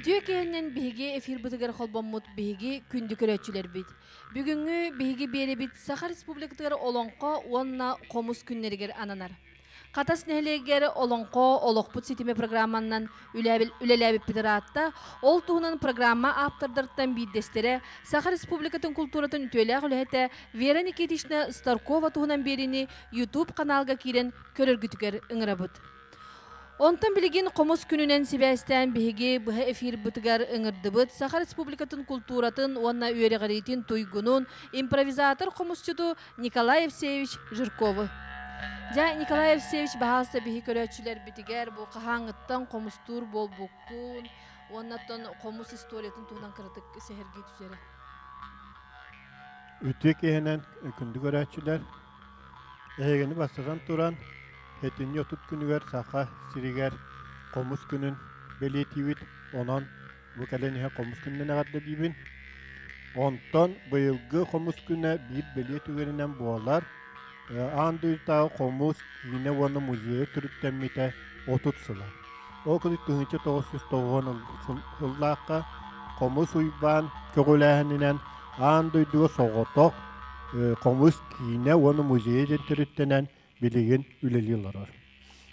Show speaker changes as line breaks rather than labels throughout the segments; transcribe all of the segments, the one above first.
Үтүө киһинэн биһиги эфирбытыгар холбоммут биһиги күндү көрөөччүлэрбит. Бүгүҥҥү биһиги биэрэбит Саха Республикатыгар Олоҥхо уонна Хомус күннэригэр ананар. Хатас нэһилиэгэр Олоҥхо олохпут ситимэ программаннан үлэлээбиппит ыраатта. Ол туһунан программа ааптардарыттан биирдэстэрэ Саха Республикатын култууратын үтүөлээх үлэһитэ Вера Никитична Старкова туһунан биэриини YouTube каналга киирэн көрөргүтүгэр ыҥырабыт. Онтон билигин хомус күнүнэн сибээстээн биһиги быһа эфирбытыгар ыҥырдыбыт Саха Республикатын култууратын уонна үөрэҕириитин туйгунун, импровизатор хомусчуту Николай Евсеевич Жирковы. Дьэ, Николай Евсеевич, баһаалыста биһи көрөөччүлэрбитигэр бу хаһааҥҥыттан хомустуур буолбуккун уонна оттон хомус историятын туһунан кыратык сэһэргии түсэрэ.
Үтүө киһинэн күндү көрөөччүлэр, Эһигини бастатан туран, сэтинньи 30 күнүгэр Саха сиригэр Хомус күнүн бэлиэтиибит. Онон бу кэлэн иһэн Хомус күнүнэн эҕэрдэлиибин. Онтон быйылгы Хомус күнэ биир бэлиэ түгэнинэн буолар. Аан дойдутааҕы хомус киинэ уонна музейа төрүттэммитэ 30 сыла. Ол курдук 1990 сыллаахха Хомус Уйбаан көҕүлээһининэн аан дойдуга соҕотох хомус киинэ уонна музейа диэн төрүттэнэн билигин үлэлии олорор.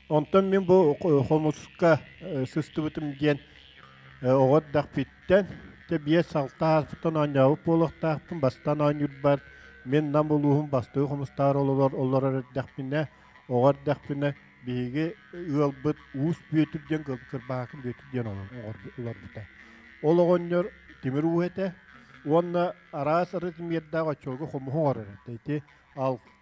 Онтон мин бу хомуска сыстыбытым диэн оҕо эрдэхпиттэн дьэ 5-6 ааспыттан оонньообут буолуохтаахпын. Бастаан оонньуурбар мин Нам улууһун бастакы хомустаар олорор эрдэхпинэ, оҕо эрдэхпинэ биһиги ыалбыт Уус Бүөтүр диэн Кырбаһаакын Бүөтүр диэн олорбута. Ол оҕонньор тимир ууһа этэ уонна араас размердаах оччолорго хомуһу оҥорор этэ. Ити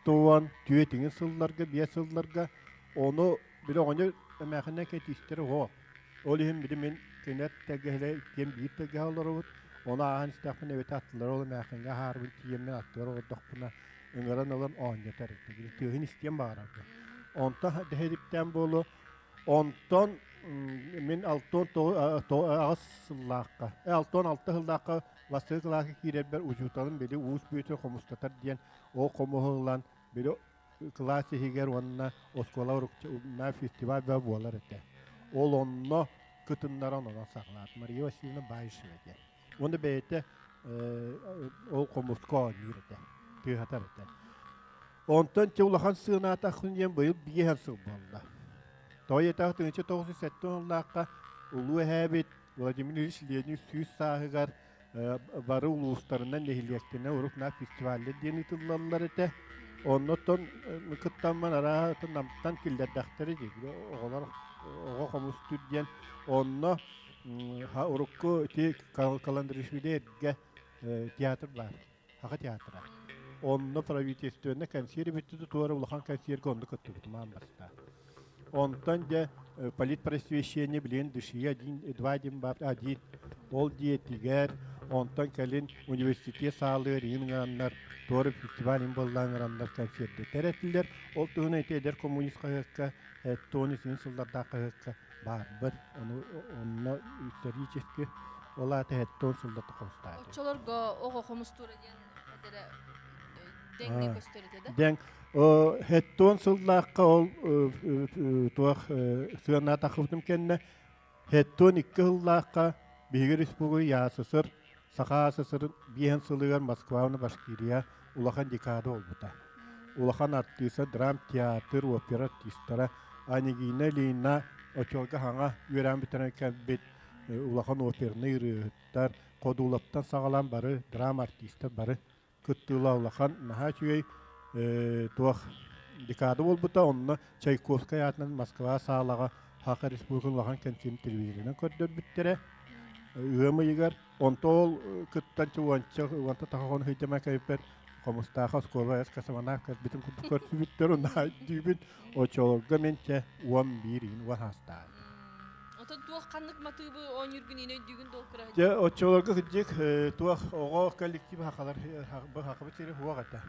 64 сылларга, 5 сылларга ону били оҕонньор эмээхинэ кэтиистэрэ оҕо. Ол иһин били мин кинилэр тэлгэһэлэ иккиэн биир тэлгэһэ олоробут. Ону ааһан истэхпинэ эбэтэ аттылара ол эмээхиҥҥэ аһаарбын тиийэммин аттыгар олордохпуна ыҥыран ылан оонньотор этэ. Били тыаһын истиэн баҕарарбын. Онтон дэһэриптэн буолуо. Онтон мин 68 сыллаахха, 66 сыллаахха бастакы кылааска киирэрбэр учууталым били Уус Бүөтүр хомустатар диэн ол хомуһу ылан били кылаас иһигэр уонна оскуола фестиваль буолар этэ. Ол онно кытыннаран онон саҕалаат Мария Васильевна Баишева диэн. Уонна бэйэтэ ол хомуска оонньуур этэ, тыаһатар этэ. Онтон те улахан сыанаатаххын диэн быйыл биэһэн сыл буолла. Тоҕо диэтэххэ 1907 сыллаахха улуу эһээбит Владимир Ильич Ленин 100 сааһыгар бары улуустарынан, нэһилиэктэринэн урут на фестиваллар диэн ыытыллаллар этэ. Оннотон кыттаммын арааһы Намтан киллэрдэхтэрэ дии. Оҕолор оҕо хомустуур диэн. Онно урукку ити Каландришвили эргэ театр баар. Саха театра. Онно правительственнай кэнсиэр бүттүтү туора улахан кэнсиэргэ онно кыттыбытым аан бастаан. Онтон дьэ политпросвещение билигин дышия один, два один бар один ол диэтигэр онтон кэлин университет саалыгар иин ыҥыраннар туора фестиваль им буоллаан ыҥыраннар концерттэтэр этилэр. Ол туһунан ити эдэр коммунист хаһыакка тони син сыллардаах хаһыакка баарбыт. Ону онно исторически ол аата хэттон сыллата хомустааты.
Оччолорго оҕо хомустуура диэн эдэрэ дэҥҥэ көстөр этэ да?
Дэҥ хэттон сыллаахха ол туох сыанаа тахыбытым кэннэ хэттон икки сыллаахха биһиги республика ЯССР Саха АССР биэһэн сылыгар Москва уонна Башкирия улахан декада буолбута. Улахан артыыса, драм театр, опера артистара Анегина Ильина очуолга хаҥа үөрээн бүтэрэн кэлбит улахан опернай ырыаһыттар, Ходулаптан саҕалаан бары драма артистар бары кыттыылаах улахан наһаа үчүгэй туох декада буолбута. Онно Чайковскай аатынан Москва саалаҕа Саха Республикатын улахан кэнсиэрин телевизорынан көрдөрбүттэрэ. Ыам ыйыгар онто ол кыттан уонча уонта таха хойдама кэйпэр Хомустааха оскуола эс космонавт кэлбитин курдук көрсүбүттэр онно дүүбүн очолорго мен чэ 11 иин уон хаастаах.
Отон туох ханнык матыыбы оонньуургун иин өйдүүгүн дол кыра
Дьэ оччолорго кырдьык туох оҕо коллектив хахалар хахабыт сири хуох этэ.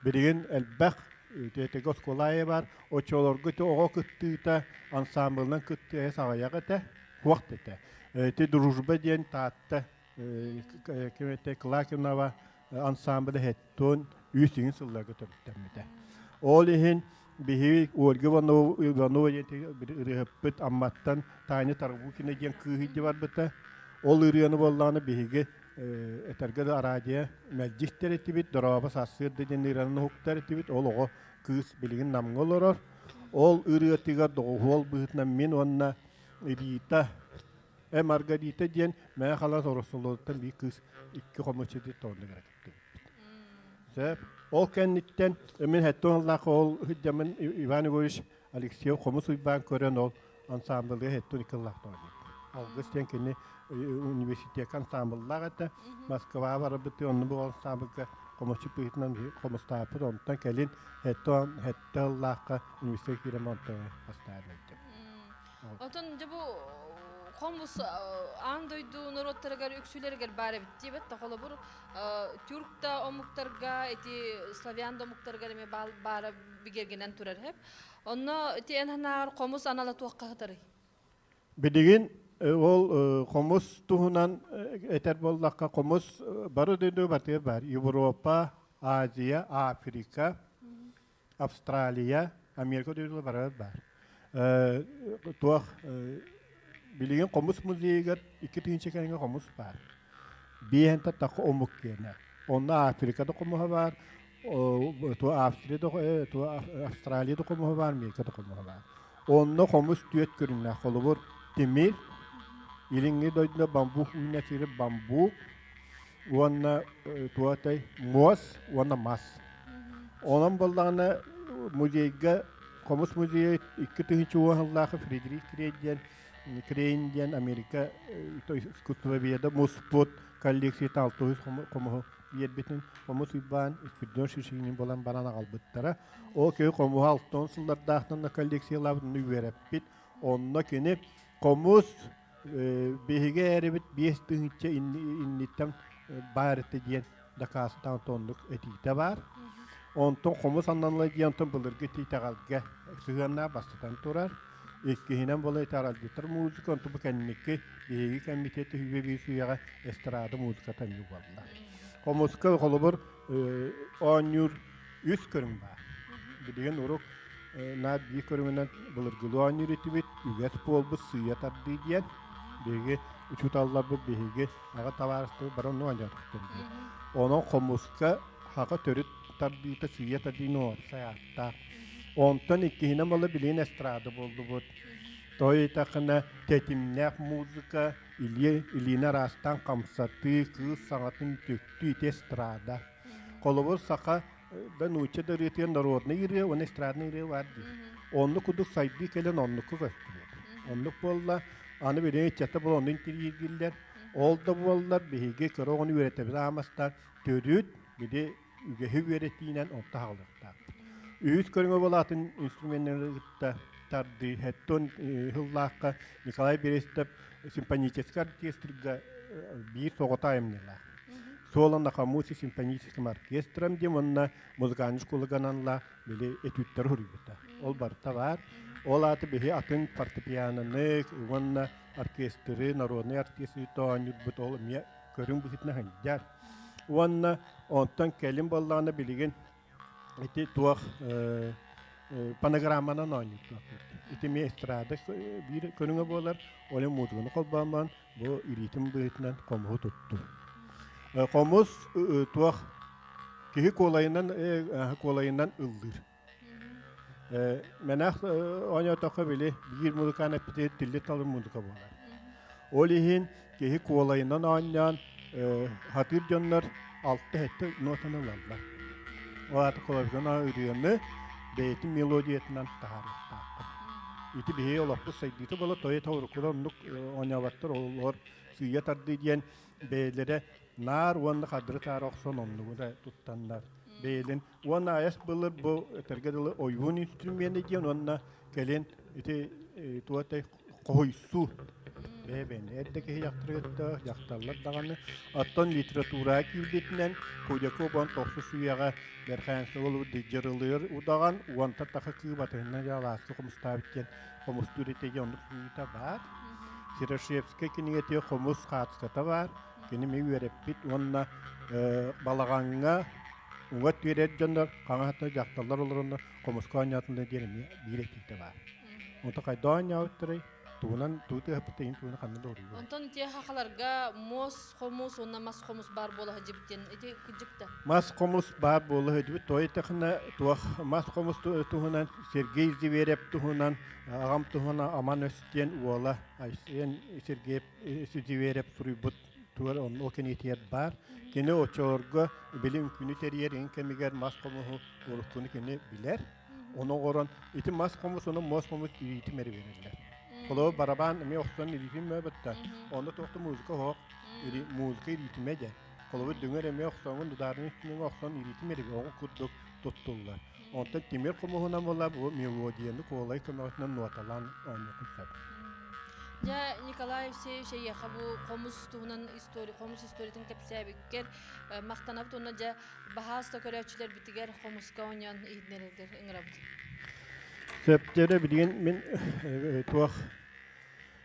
Билигин элбэх тиэтеге оскуолаайы бар оччолорго ити оҕо кыттыыта ансамблынан кыттыа саҕайах этэ хуох этэ. Ити дружба диэн Таатта кимэтэ Клакинова ансамблы хэттон үс иҥин сылларга төрүттэммитэ. Ол иһин биһиги Ольга Иванова Иванова диэн ырыаһыппыт Амматтан Таня Тарбукина диэн кыыһы илдьэ барбыта. Ол ырыаны буоллаҕына биһиги этэргэ да араадьыйа мэлдьи истэр этибит, дорообо сарсыарда диэн ырыаны уһуктар этибит. Ол оҕо кыыс билигин Намҥа олорор. Ол ырыатыгар доҕуһуол быһыытынан мин уонна Рита, Маргарита диэн Мэҥэ Хаҥалас Ороссолуоттан биир кыыс икки хомусчуты тооннугара кыттыбыппыт. Сөп. Ол кэнниттэн мин сэттэ уонлаах ол сылдьаммын Иван Егорович Алексеев хомус уйбаан көрөн ол ансаамбылга 72 ыллаах тоонньук. Алгыс диэн кини университекка ансаамбыллаах этэ. Москваҕа барарбыт онну бу ансаамбылга хомусчут быһыытынан хомустааппыт. Онтон кэлин 77 ыллаахха университет киирэн онтон бастаан өлдүм.
Отон дьэ бу хомус аан дойду норуоттарыгар үксүлэригэр баар эбит диэбэт да холобур тюрк да омуктарга ити славян да омуктарыгар эмиэ баара бигэргэнэн турар хэп. Онно ити эн санааҕар хомус анала туохха сытарый?
Билигин ол хомус туһунан этэр буоллахха, хомус бары дойду барытыгар баар. Европа, Азия, Африка, Австралия, Америка дойдулар барыгар баар. Туох билигин хомус музейыгар 2000 кэриҥэ хомус баар. Биэһэнтэ тахха омук киэнэ. Онно Африка да хомуһа баар, Австрия да, Австралия да хомуһа баар, Америка да хомуһа баар. Онно хомус түөрт көрүҥнээх. Холобур, тимир, илиҥҥи дойдуга бамбук үүнэр сири бамбук уонна туотай муос уонна мас. Онон буоллаҕына музейга хомус музейа 2010 сыллаах Фредерик Крейн диэн Крейн диэн Америка искусствоведа муспут коллекцията 600 хомуһу биэрбитин Хомус Уйбаан Спиридон Шишигин буолан баран аҕалбыттара. Ол киһи хомуһу 60 сыллардаахтан коллекциялаабытын үөрэппит. Онно кини хомус биһиги эрибит 5000 инниттэн баар этэ диэн дакаастаан оннук этиитэ баар. Онтон хомус анналла диэн онтон былыргы итэҕэлгэ сыһыаннаах бастатан турар. Иккиһинэн буола итэҕэлдьиттэр музыка, онтон бу кэнники биһиги кэмитиэт үһүө биир үйэҕэ эстрада музыката эмиэ буолла. Хомуска холобур оонньуур үс көрүҥ баар. Билигин урук наар биир көрүҥүнэн былыргылыы оонньуур этибит, үгэс буолбут сыыйа тардыы диэн. Биһиги учууталларбыт биһиги аҕа табаарыстары бары онно оонньоотохтор диэн. Онон хомуска хака төрүт тардыыта сыыйа тардыыны уопсай ааттаах. Онтон иккиһинэн буолла билигин эстрада буоллубут. Той ыйтахына тэтимнээх музыка, илии илиини араастаан хамсатыы, кыыс саҥатын үтүктүү ити эстрада. Холобур, саха да нуучча да ырыатыгар народный ырыа уонна эстрадный ырыа баар дии. Оннук курдук сайдыы кэлэн оннукка көстүбүт. Оннук буолла, аны билигин ыччата була онно интириэһиргииллэр. Ол да буоллар биһиги кыра оҕону үөрэтэбит аамастаан төрүт били үгэһи үөрэтиинэн онто аҕалыахтаахпыт. Үһүс көрүҥэ буолаатын инструменнары кытта тардыы хэттон сыллаахха Николай Берестов симфоническай оркестрга биир соҕото айымньылаах. Соло на хомусе симфоническим оркестром диэн уонна музыкальный школагананла били этюдтары суруйбута. Ол барыта баар. Ол ааты биһи атын фортепианоны уонна оркестры, народный оркестры тоонньурбут ол эмиэ көрүҥ быһыытынан сылдьар. Уонна онтон кэлин буоллаҕына билигин ити туох панограмманан оонньуур. Ити эмиэ эстрада биир көрүҥэ буолар. Ол музыканы холбоон бу илиитин быһыытынан хомуһу туттум. Хомус туох киһи куолайынан куолайынан ыллыыр. Мэнэх оонньоотоххо били биир музыкант эппитигэр тилли талын музыка буолар. Ол иһин киһи куолайынан оонньоон хатыыр дьоннор алта-сэттэ нотаны ылаллар. Ол аата куолайынан ырыаны бэйэтин мелодиятынан таһаарыахтааххын. Ити биһиги олохпут сайдыыта буола тойо уруккута оннук оонньооботтор олор сыыйа тардыы диэн бэйэлэрэ наар уонна хардыры таара охсон оннугу да туттаннар бэйэлин уонна айас былыр бу этэргэ дылы ойуун инструмена диэн уонна кэлин ити туотай хоһуйсуу бэйэ-бэйэни эрдэ киһи дьахтарыгыттаах дьахталлар даҕаны оттон литератураҕа киирбитинэн Худяков он тохсус үйэҕэ Верхоянскай олубут дьырылыыр удаҕан уонта таха кыыбатыһынан дьалааска хомустаабыт диэн хомустуур итиги оннук суруйуута баар. Серошевскай кинигэтигэр хомус хаатыската баар. Кини ми үөрэппит уонна балаҕаҥҥа уҥа түөрэр дьоннор хаҥаһыттан дьахталлар олороннор хомуска оонньоотунна диэн эмиэ биир этиитэ баар. Онто хайда оонньообуттарый? Тугунан туу тыаһаппыт тугуна ханна да уруйбат.
Онтон ити хахаларга муос хомус уонна мас хомус баар буола сылдьыбыт диэн ити кырдьык да?
Мас хомус баар буола сылдьыбыт. Той тэхинэ туох мас хомус туһунан Сергей Зверев туһунан аҕам туһунан Аман Өс диэн уола Айсен Сергей Зверев суруйбут тугар онно ол кинигэтигэр баар. Кини оччолорго били үҥкүүнү тэрийэр ин кэмигэр мас хомуһу уруккуну кини билэр. Ону оҥорон ити мас хомус ону муос хомус илиитин эрэ биэрэллэр. Холобур барабан эмиэ охсон илиитин мөбөттө. Онно туох да музыка оһох, музыка илиитимэ дьэ. Холобур дүҥэр эмиэ охсоҥун удаарын үстүнэн охсон илиитим эрэ оҕо курдук туттуллар. Онтон тимир хомуһунан буолла бу мелодияны куолай көмөтүнэн нуоталаан оонньуохун сөп.
Дьэ, Николай Евсеевич эйиэхэ бу хомус туһунан история, хомус историятын кэпсээбиккэр махтанабыт уонна дьэ баһаас да көрөөччүлэрбитигэр хомуска оонньоон иһитиннэрэргэр ыҥырабыт.
Сөптөрө билигин мин туох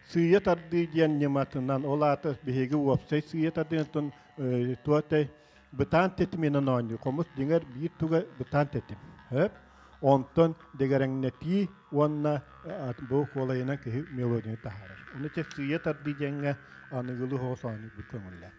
сыыйа тардыы диэн ньыматынан, ол аата биһиги уопсай сыыйа тардыытын туотай бытаан тэтиминэн оонньуу. Хомус дьиҥэр биир туга бытаан тэтим. Хөп. Онтон дэгэрэҥнэтии уонна бу куолайынан киһи мелодияны таһаарар. Ону чэ сыыйа тардыы диэҥҥэ аныгылыы соҕус оонньуурбут көҥүллээх.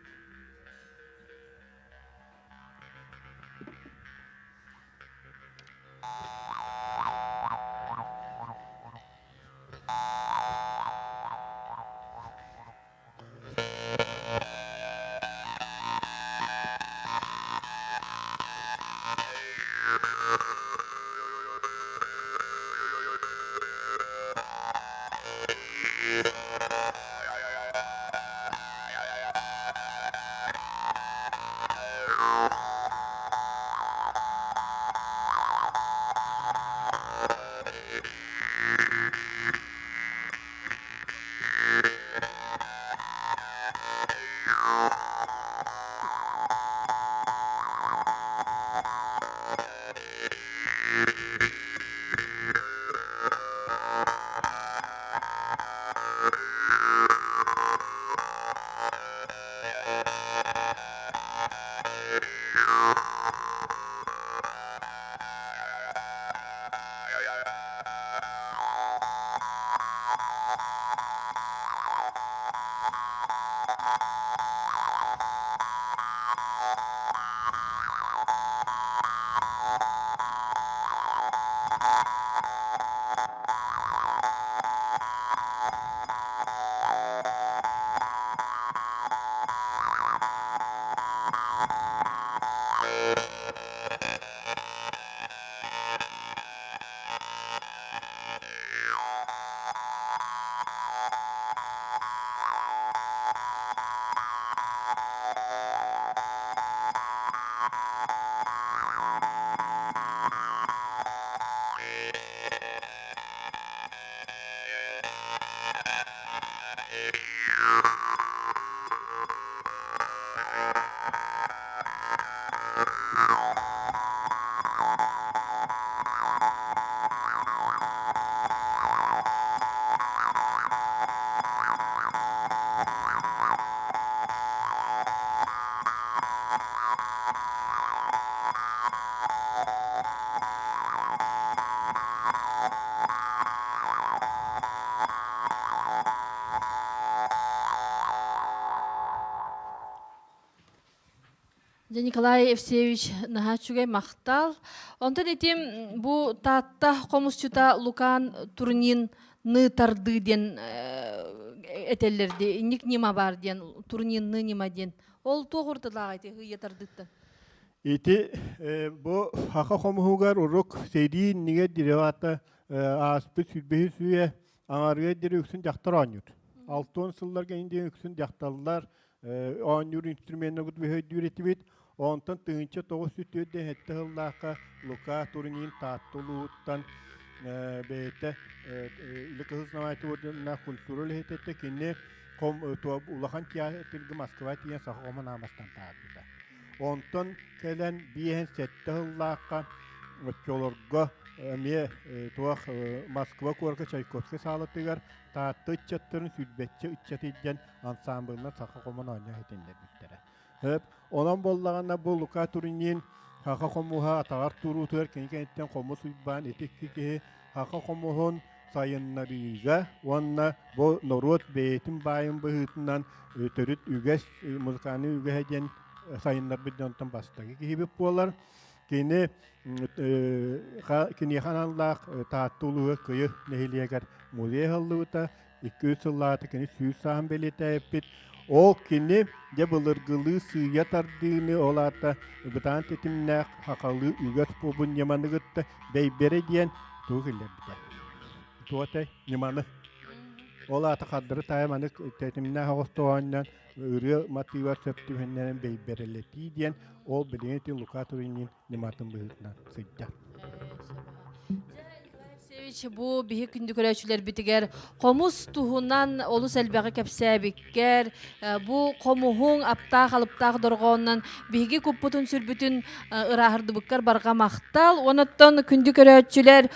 Дьэ, Николай Евсеевич наһаа үчүгэй махтал. Онтон итим бу Таатта хомусчута Лукан Турнин ны тардыы диэн этэллэр дии. Инник ньыма баар диэн, турнинны ньыма диэн. Ол туох уратылааҕый ити ыйа тардыыттан?
Ити бу саха хомуһугар урук сэрии иннигэр деревата ааспыт сүүрбэһис үйэ аҥарыгар диэри үксүн дьахтар оонньуур. Алтан сылларга индия үксүн дьахталлар оонньуур инструменнарбыт өйдүүр этибит. Онтон 1947 сыллаахха Лука Турнин Таатта улууһуттан бэйэтэ Үлэ Кыһыл Знамята орденнаах культура үлэһитэ кини улахан театрга Москва тиийэн саха хомун аамастан таһаарбыта. Онтон кэлэн 57 сыллаахха оччолорго эмиэ туох Москва куоракка Чайковскай саалатыгар Таатта ыччаттарын сүүрбэччэ ыччат илдьэн ансаамбылынан саха хомун оонньоо иһитиннэрбиттэрэ. Сөп. Онон буоллаҕына бу Лука Туринин саха хомуһа атаҕар туруутугар кини кэнниттэн хомус уйбаан ити икки киһи саха хомуһун сайыннарыыга уонна бу норуот бэйэтин баайын быһыытынан төрүт үгэс музыкальнай үгэһэ диэн сайыннарбыт дьонтон бастакы киһибит буолар. Кини киниэхэ аналлаах Таатта улууһа Кыйы нэһилиэгэр музей аһыллыбыта. 200 сыллаата кини 100 сааһын бэлиэтээбиппит. Ол кини дьэ былыргылыы сыыйа тардыыны, ол аата бытаан тэтимнээх хахалыы үгэс буолбут ньыманы кытта бэйбэрэ диэн тугу киллэрбитэ. Туотай ньыманы. Ол аата хардары таайа манык тэтимнээх оҕостоонньон ырыа матыыбар сөп түһэннэрэн бэйбэрэлэтии диэн ол билигин ити Лука Туринин ньыматын быһыытынан сылдьар.
Алексеевич, бу биһи күндү көрөөччүлэрбитигэр хомус туһунан олус элбэҕи кэпсээбиккэр, бу хомуһуҥ аптаах-алыптаах дорҕоонунан биһиги куппутун-сүрбүтүн ырааһырдыбыккар барҕа махтал. Онуттан күндү көрөөччүлэр,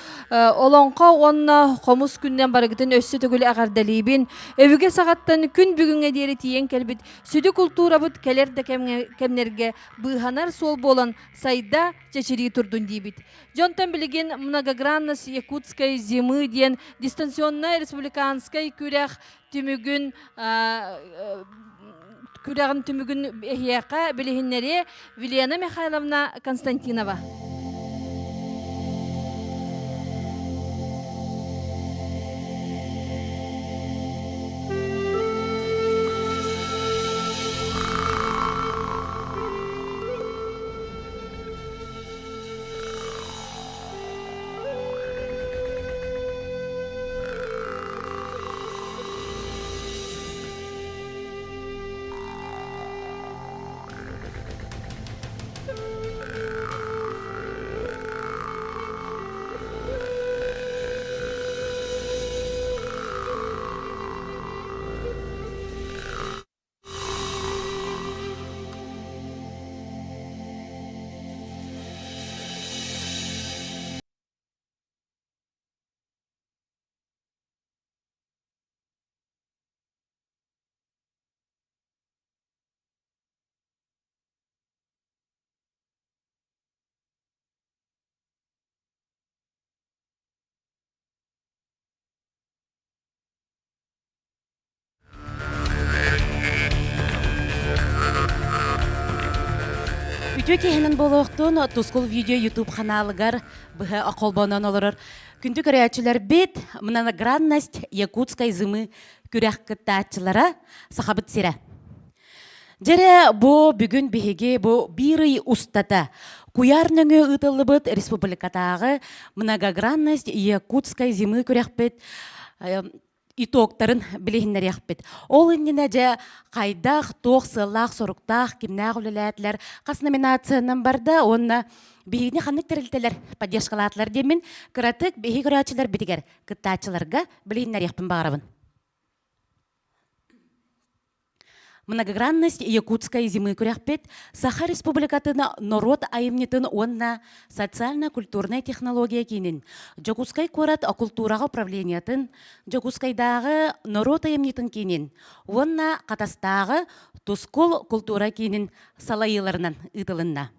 олоҥхо уонна хомус күнүнэн барыгытын өссө төгүл эҕэрдэлиибин. Өбүгэ саҕаттан күн бүгүҥҥэ диэри тиийэн кэлбит сүдү култуурабыт кэлэр да кэмнэргэ быыһанар суол буолан сайда чэчирии турдун диибит. Дьонтон билигин многогранность якутской зимы диэн дистанционнай республиканскай күрэх түмүгүн күрэҕин түмүгүн эһиэхэ билиһиннэриэ Вилена Михайловна Константинова.
Үтүө киһинэн буолуохтун Тускул видео YouTube ханаалыгар быһа холбонон олорор күндү көрөөччүлэрбит многогранность якутской зимы күрэх кыттааччылара Сахабыт сирэ. Дьэрэ бу бүгүн биһиги бу биир ый устата куйаар нөҥүө ыытыллыбыт республикатааҕы многогранность якутской зимы күрэхпит итогтарын билиһиннэриэхпит. Ол иннинэ дьэ хайдах, туох сыаллаах-соруктаах, кимнээх үлэлээтилэр, хас номинациянан барда уонна биһигини ханнык тэрилтэлэр поддержкалаатылар диэммин кыратык биһиги көрөөччүлэрбитигэр кыттааччыларга билиһиннэриэхпин баҕарабын. Многогранность якутской зимы күрэхпит Саха Республикатын норуот айымньытын уонна социально-культурнай технология киинин Дьокуускай куорат култуураҕа управлениетын Дьокуускайдааҕы норуот айымньытын киинин уонна Хатастааҕы Тускул култуура киинин салайыыларынан ыытылынна.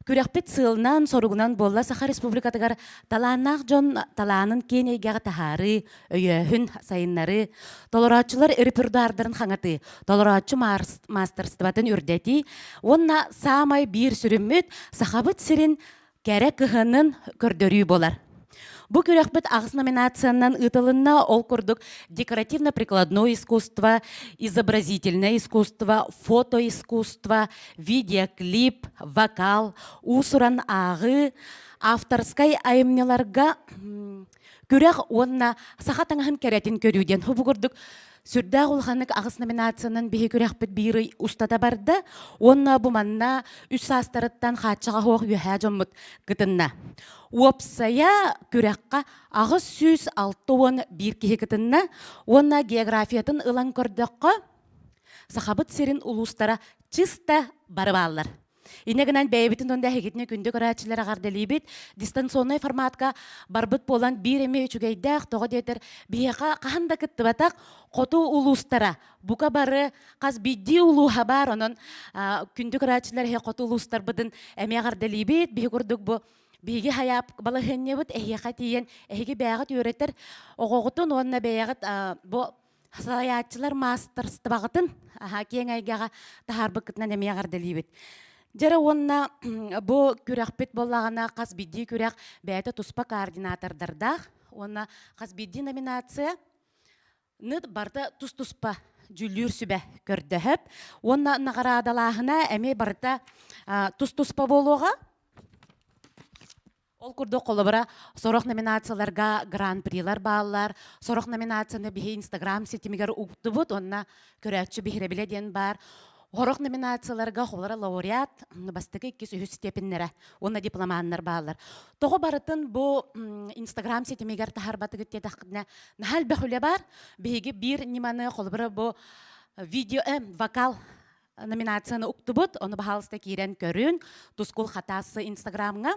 Күрэхпит сыалынан, соругунан буолла Саха Республикатыгар талааннаах дьон талаанын киэн эйгэҕэ таһаарыы, өйөөһүн, сайыннарыы, толорооччулар репертуардарын хаҥатыы, толорооччу маастарыстыбатын үрдэтии уонна саамай биир сүрүммүт Сахабыт сирин кэрэ кыһынын көрдөрүү буолар. Бу күрэхпит аҕыс номинациянан ыытылынна. Ол курдук декоративно-прикладное искусство, изобразительное искусство, фотоискусство, видеоклип, вокал, уус-уран ааҕыы, авторскай айымньыларга күрэх уонна саха таҥаһын кэрэтин көрүү диэн бу курдук сүрдээх улаханнык аҕыс номинациянан биһи күрэхпит биир ый устата барда уонна бу манна үс саастарыттан хааччаҕа суох үөһээ дьоммут кытынна. Уопсайа күрэххэ 861 киһи кытынна уонна географиятын ылан көрдөххө Сахабыт сирин улуустара чыста бары бааллар. Инньэ гынан бэйэбитин уонна эһигитини күндү көрөөччүлэр эҕэрдэлиибит. Дистанционнай форматка барбыт буолан биир эмиэ үчүгэйдээх, тоҕо диэтэр биһиэхэ хаһан да кыттыбатах хоту улуустара бука бары хас биирдии улууһа баар. Онон күндү көрөөччүлэр эһи хоту улуустарбытын эмиэ эҕэрдэлиибит. Биһи курдук бу Биһиги хайаап балаһыанньабыт эһиэхэ тиийэн эһиги бэйэҕит үөрэтэр оҕоҕутун уонна бэйэҕит бу салайааччылар маастарыстыбаҕытын киэҥ эйгэҕэ таһаарбыккытынан эмиэ эҕэрдэлиибит. Дьэрэ уонна бу күрэхпит буоллаҕына хас биирдии күрэх бэйэтэ туспа координатордардаах уонна хас биирдии номинация ны барыта тус-туспа дьүүллүүр сүбэ көрдөһөп уонна наҕараадалааһына эмиэ барыта тус-туспа буолуоҕа. Ол курдук холобура сорох номинацияларга гран-прилар бааллар, сорох номинацияны биһи Инстаграм ситимигэр уктубут уонна көрөөччү биһирэбилэ диэн баар. Сорох номинацияларга холобура лауреат бастакы, иккис, үһүс степеннэрэ уонна дипломаннар бааллар. Тоҕо барытын бу Инстаграм ситимигэр таһаарбатыгыт диэтэххитинэ, наһаа элбэх үлэ баар. Биһиги биир ньыманы холобура бу видео вокал номинацияны уктубут. Ону баһаалыста киирэн көрүн. Тускул Хатаас Инстаграмҥа.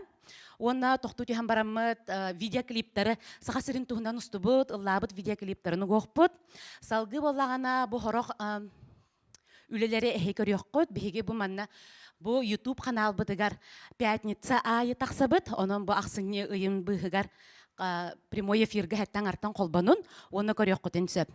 Уонна тохтуу түһэн бараммыт видеоклиптары Саха сирин туһунан устубут, ыллаабыт видеоклиптарын угуохпут. Салгыы буоллаҕына бу сорох үлэлэри эһи көрүөххүт. Биһиги бу манна бу YouTube ханаалбытыгар пятница аайы тахсабыт. Онон бу ахсынньы ыйын быыһыгар прямой эфиргэ хэттэн артан холбонун уонна көрүөххүтүн сөп.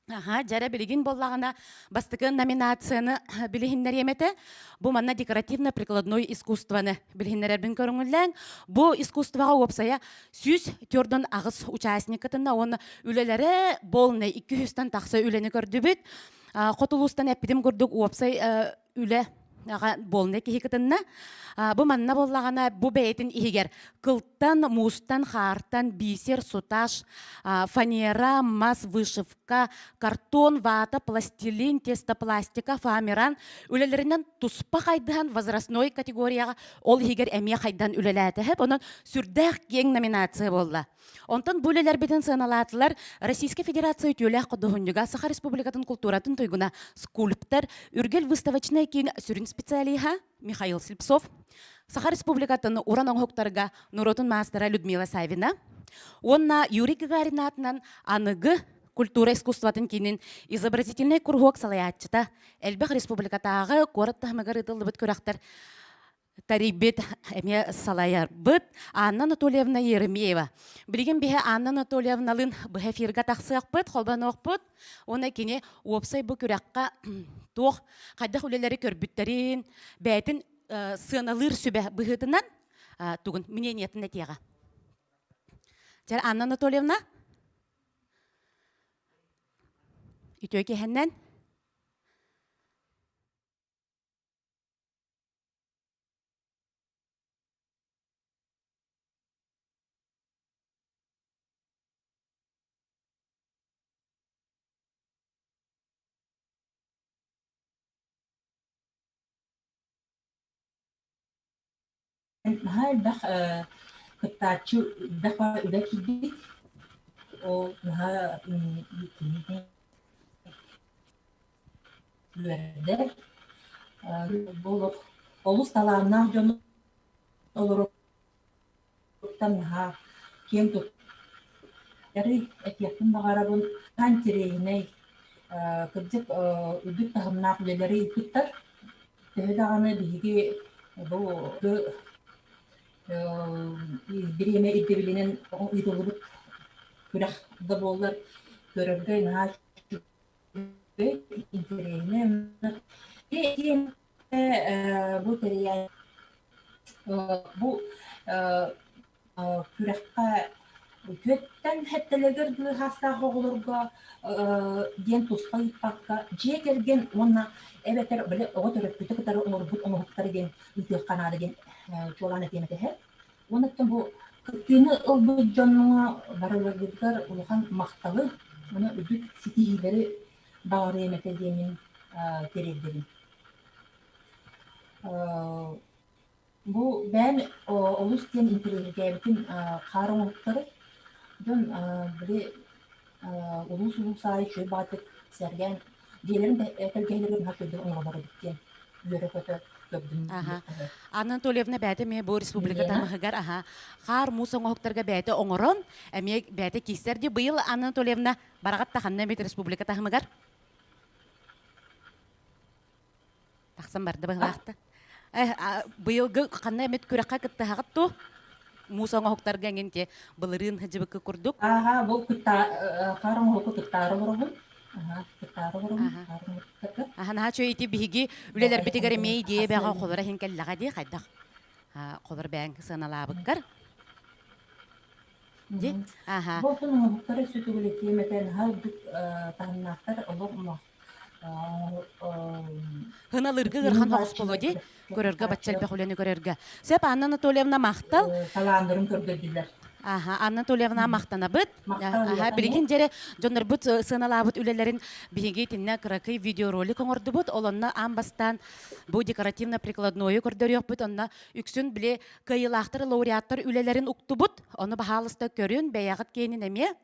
Аха, дьэрэ билигин буоллаҕына бастакы номинацияны билиһиннэриэм этэ. Бу манна декоративно-прикладной искусствоны билиһиннэрэрбин көрүҥүллээн, бу искусствоҕа уопсайа 148 участник кытынна уонна үлэлэрэ полный 200-тан тахса үлэни көрдүбүт. Хоту улуустан эппитим курдук уопсай үлэ буолна киһи кытынна. Бу манна буоллаҕына бу бэйэтин иһигэр кылтан, муустан, хаартан, бисер, сутаж, фанера, мас, вышивка, картон, вата, пластилин, тестопластика, фоамиран үлэлэринэн туспа хайдыһан возрастной категорияҕа ол иһигэр эмиэ хайдан үлэлээтэһэп. Онон сүрдээх киэҥ номинация буолла. Онтон бу үлэлэрбитин сыаналаатылар Российскай Федерация үтүөлээх худуоһунньуга, Саха Республикатын култууратын туйгуна, скульптор, Үргэл выставочнай киин сүрүн специалиһа Михаил Слепцов, Саха Республикатын уран оҥоһуктарга норуотун маастара Людмила Савина уонна Юрий Гагарин аатынан аныгы культура искусствотын киинин изобразительнай куруһуок салайааччыта, элбэх республикатааҕы куорат таһымыгар ыытыллыбыт күрэхтэр тарийбит, эмиэ салайарбыт Анна Анатольевна Еремеева. Билигин биһи Анна Анатольевналыын быһа эфирга тахсыахпыт, холбонуохпут. Уонна кини уопсай бу күрэххэ туох, хайдах үлэлэри көрбүттэрин, бэйэтин сыаналыыр сүбэ быһыытынан тугун мнениетын этиэҕэ. Дьэ, Анна Анатольевна, үтүө киһиннэн.
Наһаа элбэх кыттааччы элбэх үлэ киирбит. Ол наһаа үөрдэр. Бу олох олус талааннаах дьон олоруттан наһаа киэн туттар. Этиэхпин баҕарабын, наһаа интэриэһинэй, кырдьык үрдүк таһымнаах үлэлэри ыыппыттар. Төһө даҕаны биһиги бу бириэмэ ирдэбилинэн ыытыллыбыт күрэх да буоллар, көрөргө наһаа интэриэһинэй. Бу тэрийээччи бу күрэххэ үтүөттэн сэттэлэригэр быыһаастаах оҕолорго диэн туспа ыыппакка, дьиэ кэргэн уонна эбэтэр били оҕо төрөппүтү кытары оҥорбут оҥоһуктары диэн ыытыахха наада диэн чуолаан этиэм этэ. Уонна бу кыттыыны ылбыт дьоҥҥо барыларыгар улахан махталы уонна үрдүк ситиһиилэри баҕарыам этэ диэмин тириэрдэбин. Бу бэйэм олус диэн интэриэһиргээбитим хаар оҥоһуктары. Дьон били улуус-улуус аайы үчүгэй баҕайытык сэргээн дьиэлэрин тэлгэһэлэригэр наһаа үчүгэйдик оҥороллор эбит диэн үөрэ-көтө көрдүм.
Аха. Анна Анатольевна бэйэтэ эмиэ бу республика таһымыгар аха хаар муус оҥоһуктарга бэйэтэ оҥорон эмиэ бэйэтэ киирсэр дии. Быйыл Анна Анатольевна бараҕат да ханна эмит республика таһымыгар тахсан барда быһылаахта. Быйылгы ханна эмит күрэххэ кыттыһаҕыт дуу? Муус оҥоһуктарга эҥин те былырыын сылдьыбыкка курдук.
Ааһа, бу кытта хаар оҥоһукку кыттаары олоробун. Аһа, кыттаары олоробун,
Аха.
хаар оҥоһуктарга.
Аха, наһаа үчүгэй ити биһиги үлэлэрбитигэр эмиэ идиэйэ бэҕэ холоро иһин кэллэҕэ дии хайдах холор бэйэҥ сыаналаабыккар. Ди? Аха.
Бу отун оҥоһуктары сүтүгүлэтиэм этэ наһаа үрдүк таһымнаахтар олох
Хыналыырга ыарахан соҕус буолуо дии. Көрөргө бачча элбэх үлэни көрөргө. Сөп, Анна Анатольевна махтал.
Талааннарын көрдөрдүлэр.
Аха, Анна Анатольевна махтанабыт. Аха, билигин дьэрэ дьоннорбут сыаналаабыт үлэлэрин биһиги итиннэ кыракый видеоролик оҥордубут. Ол онно аан бастаан бу декоративно-прикладнойу көрдөрүөхпүт. Онно үксүн били кыайыылаахтар, лауреаттар үлэлэрин уктубут. Ону баһаалыста көрүн, бэйэҕит киэнин эмиэ.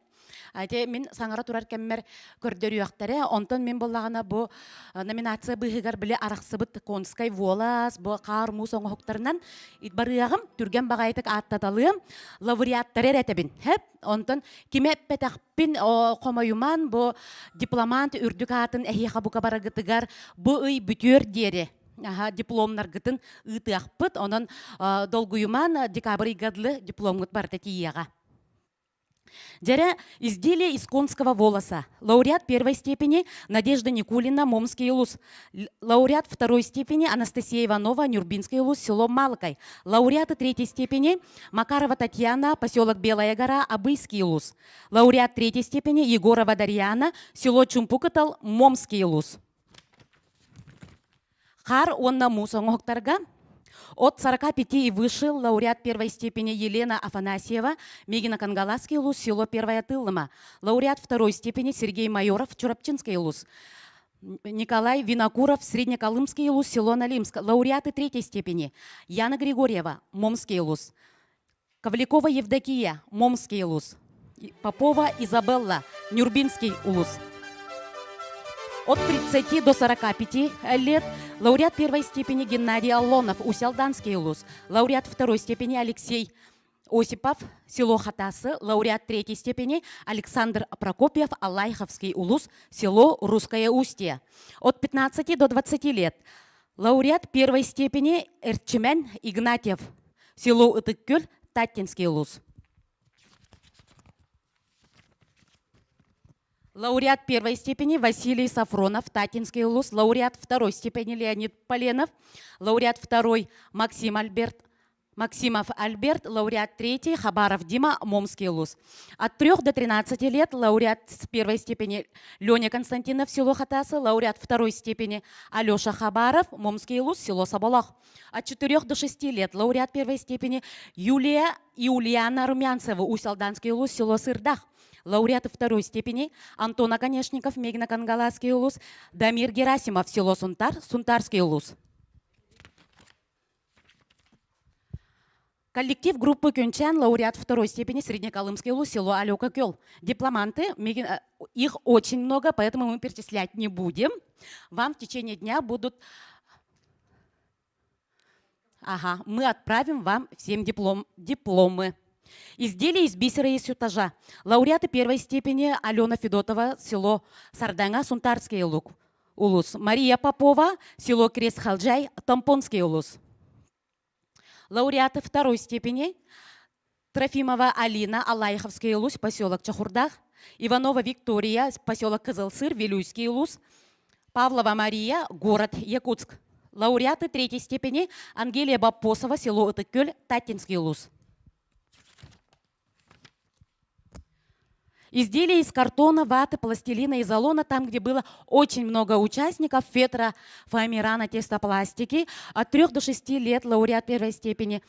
Ити мин саҥара турар кэммэр көрдөрүөхтэрэ. Онтон мин буоллаҕына бу номинация быыһыгар били арахсыбыт конскай волос, бу хаар муус оҥоһуктарынан барыаҕым, түргэн баҕайытык ааттаталыам, лауреаттары эрэ этэбин. Хэп. Онтон кими эппэтэхпин хомойуман бу дипломант үрдүк аатын эһиэхэ бука барагытыгар бу ый бүтүөр диэри аха, дипломнаргытын ыытыахпыт. Онон долгуйуман декабрь ыйга дылы дипломҥут барыта тиийиэҕэ. Дьэрэ изделие из конского волоса. Лауреат первой степени Надежда Никулина, Момский улус. Лауреат второй степени Анастасия Иванова, Нюрбинский улус, село Малыкай. Лауреаты третьей степени Макарова Татьяна, поселок Белая гора, Абыйский улус. Лауреат третьей степени Егорова Дарьяна, село Чумпукатал, Момский улус. Хаар уонна муус оҥоһуктарга от 45 и выше лауреат первой степени Елена Афанасьева, Мегино-Кангаласский улус, село Первая Тыллыма. Лауреат второй степени Сергей Майоров, Чурапчинский улус. Николай Винокуров, Среднеколымский улус, село Налимск. Лауреаты третьей степени Яна Григорьева, Момский улус. Ковлякова Евдокия, Момский улус. Попова Изабелла, Нюрбинский улус. От 30 до 45 лет лауреат первой степени Геннадий Аллонов, Усть-Алданский улус. Лауреат второй степени Алексей Осипов, село Хатасы, лауреат третьей степени Александр Прокопьев, Алайховский улус, село Русское Устье. От 15 до 20 лет лауреат первой степени Эрчимен Игнатьев, село Ытык-Көл, Таттинский улус. Лауреат первой степени Василий Сафронов, Татинский улус. Лауреат второй степени Леонид Поленов. Лауреат второй Максим Альберт Максимов Альберт, лауреат третий, Хабаров Дима, Момский улус. От 3 до 13 лет лауреат первой степени Леня Константинов, село Хатасы, лауреат второй степени Алеша Хабаров, Момский улус, село Соболах. От 4 до 6 лет лауреат первой степени Юлия и Ульяна Румянцева, Усть-Алданский улус, село Сырдах. Лауреаты второй степени Антон Оконешников, Мегино-Кангаласский улус, Дамир Герасимов, село Сунтар, Сунтарский улус. Коллектив группы Кюнчан, лауреат второй степени Среднеколымский улус, село Алёка Кёл. Дипломанты, их очень много, поэтому мы перечислять не будем. Вам в течение дня будут... Ага, мы отправим вам всем диплом, дипломы. Изделия из бисера и сютажа. Лауреаты первой степени Алена Федотова, село Сарданга, Сунтарский лук, улус. Мария Попова, село Крест-Халджай, Тампонский улус. Лауреаты второй степени Трофимова Алина, Алайховский улус, поселок Чахурдах. Иванова Виктория, поселок Кызылсыр, Вилюйский улус. Павлова Мария, город Якутск. Лауреаты третьей степени Ангелия Бапосова, село Ытыккөл, Татинский улус. Изделия из картона, ваты, пластилина, изолона, там, где было очень много участников, фетра, фоамирана, тестопластики. От 3 до 6 лет лауреат первой степени.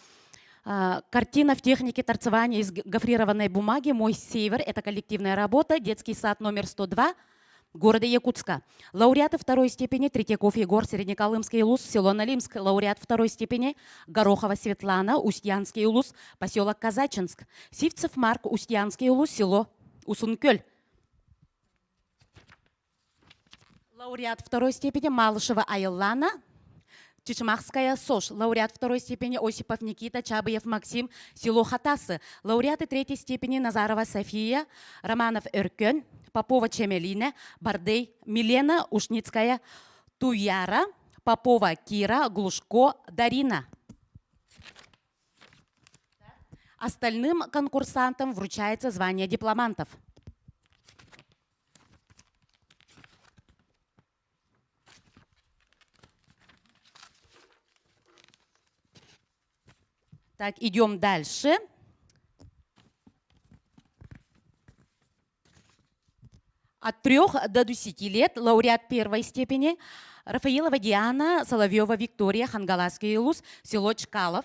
Картина в технике торцевания из гофрированной бумаги «Мой север» – это коллективная работа, детский сад номер 102 города Якутска. Лауреаты второй степени Третьяков Егор, Среднеколымский улус, село Налимск. Лауреат второй степени Горохова Светлана, Устьянский улус, поселок Казачинск. Сивцев Марк, Устьянский улус, село Усункөль. Лауреат второй степени Малышева Айлана, Чичмахская СОЖ. Лауреат второй степени Осипов Никита, Чабыев Максим, село Хатасы. Лауреаты третьей степени Назарова София, Романов Эркен, Попова Чемелина, Бардей Милена, Ушницкая Туяра, Попова Кира, Глушко Дарина. Остальным конкурсантам вручается звание дипломантов. Так, идем дальше. От 3 до 10 лет лауреат первой степени Рафаилова Диана, Соловьева Виктория, Хангаласский улус, село Чкалов.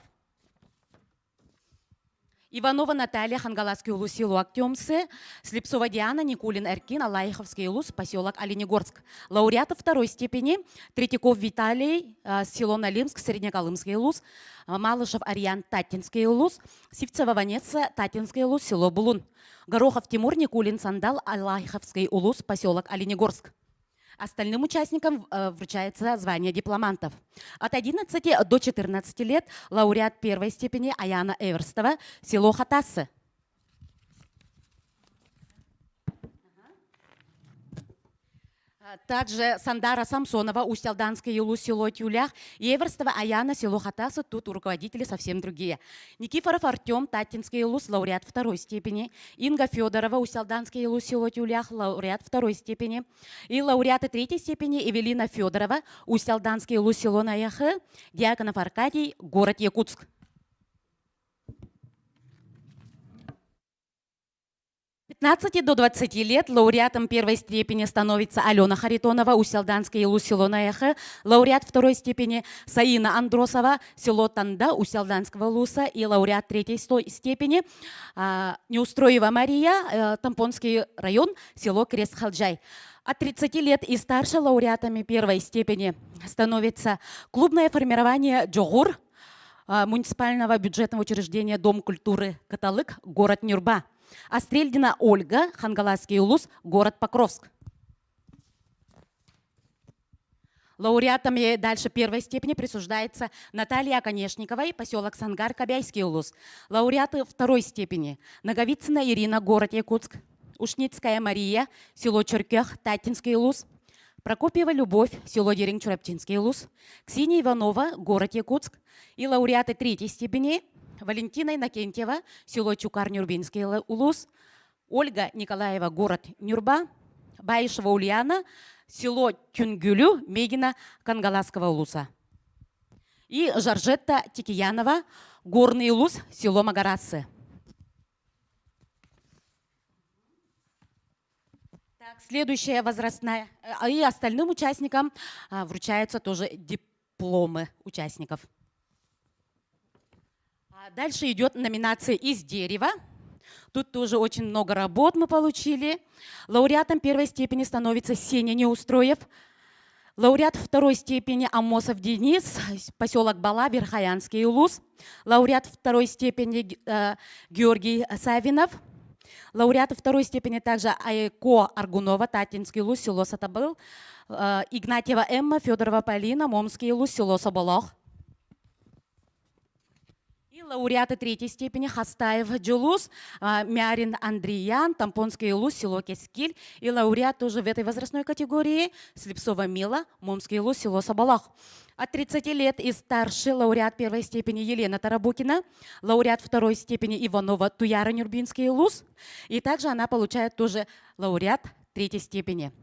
Иванова Наталья, Хангаласский улус, село Актемцы, Слепцова Диана, Никулин Эркин, Алаиховский улус, поселок Оленегорск. Лауреаты второй степени Третьяков Виталий, село Налимск, Среднеколымский улус, Малышев Ариан, Татинский улус, Сивцева Ванесса, Татинский улус, село Булун. Горохов Тимур, Никулин Сандал, Алайховский улус, поселок Оленегорск. Остальным участникам вручается звание дипломантов. От 11 до 14 лет лауреат первой степени Аяна Эверстова, село Хатасы. Также Сандара Самсонова, Усть-Алданское Юлу, село Тюлях, Еверстова Аяна, село Хатасы, тут руководители совсем другие. Никифоров Артем, Татинский Улус, лауреат второй степени. Инга Федорова, Усть-Алданский Улус, село Тюлях, лауреат второй степени. И лауреаты третьей степени Эвелина Федорова, Усть-Алданский Улус, село Наяхы, Диаконов Аркадий, город Якутск. 15 до 20 лет лауреатом первой степени становится Алена Харитонова, Усть-Алданское Улус, село Наяхы. Лауреат второй степени Саина Андросова, село Танда, Усть-Алданского Улуса. И лауреат третьей степени Неустроева Мария, Томпонский район, село Крест-Халджай. От 30 лет и старше лауреатами первой степени становится клубное формирование «Джогур» муниципального бюджетного учреждения Дом культуры «Каталык», город Нюрба. Астрельдина Ольга, Хангаласский улус, город Покровск. Лауреатами дальше первой степени присуждается Наталья Оконешниковой, поселок Сангар, Кобяйский улус. Лауреаты второй степени Наговицына Ирина, город Якутск. Ушницкая Мария, село Черкех, Татинский улус. Прокопьева Любовь, село Деринг, Чурапчинский улус. Ксения Иванова, город Якутск. И лауреаты третьей степени Валентина Иннокентьева, село Чукар, Нюрбинский улус. Ольга Николаева, город Нюрба. Баишева Ульяна, село Тюнгюлю, Мегина, Кангаласского улуса. И Жоржетта Тикиянова, Горный улус, село Магарацы. Так, следующая возрастная. И остальным участникам вручаются тоже дипломы участников. А дальше идет номинация «Из дерева». Тут тоже очень много работ мы получили. Лауреатом первой степени становится Сеня Неустроев. Лауреат второй степени Амосов Денис, поселок Бала, Верхоянский улус. Лауреат второй степени Георгий Савинов. Лауреаты второй степени также Айко Аргунова, Татинский улус, село Сатабыл. Игнатьева Эмма, Федорова Полина, Момский улус, село Соболох. И лауреаты третьей степени Хастаев Джулус, Мярин Андриян, Тампонский улус, село Кескиль. И лауреат тоже в этой возрастной категории Слепцова Мила, Момский улус, село Соболах. От 30 лет и старше лауреат первой степени Елена Тарабукина, лауреат второй степени Иванова Туяра Нюрбинский улус. И также она получает тоже лауреат третьей степени.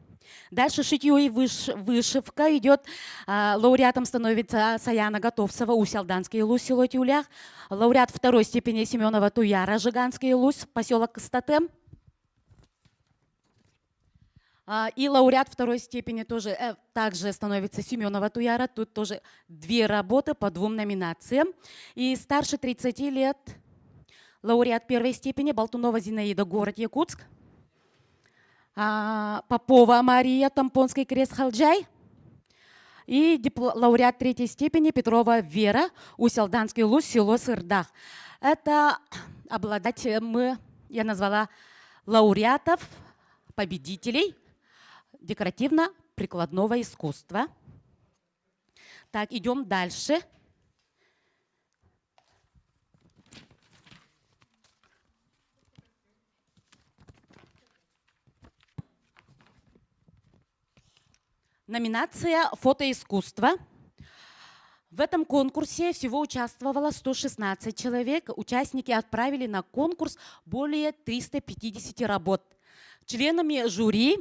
Дальше шитье и вышивка идет. Лауреатом становится Саяна Готовцева, Усть-Алданский улус, село Тюлях. Лауреат второй степени Семенова Туяра, Жиганский улус, поселок Кстатем. И лауреат второй степени тоже также становится Семенова Туяра. Тут тоже две работы по двум номинациям. И старше 30 лет лауреат первой степени Болтунова Зинаида, город Якутск. Попова Мария, Томпонский крест Халджай. И лауреат третьей степени Петрова Вера, Усть-Алданский улус, село Сырдах. Это обладатель, мы, я назвала лауреатов, победителей декоративно-прикладного искусства. Так, идем дальше. Номинация «Фотоискусство». В этом конкурсе всего участвовало 116 человек. Участники отправили на конкурс более 350 работ. Членами жюри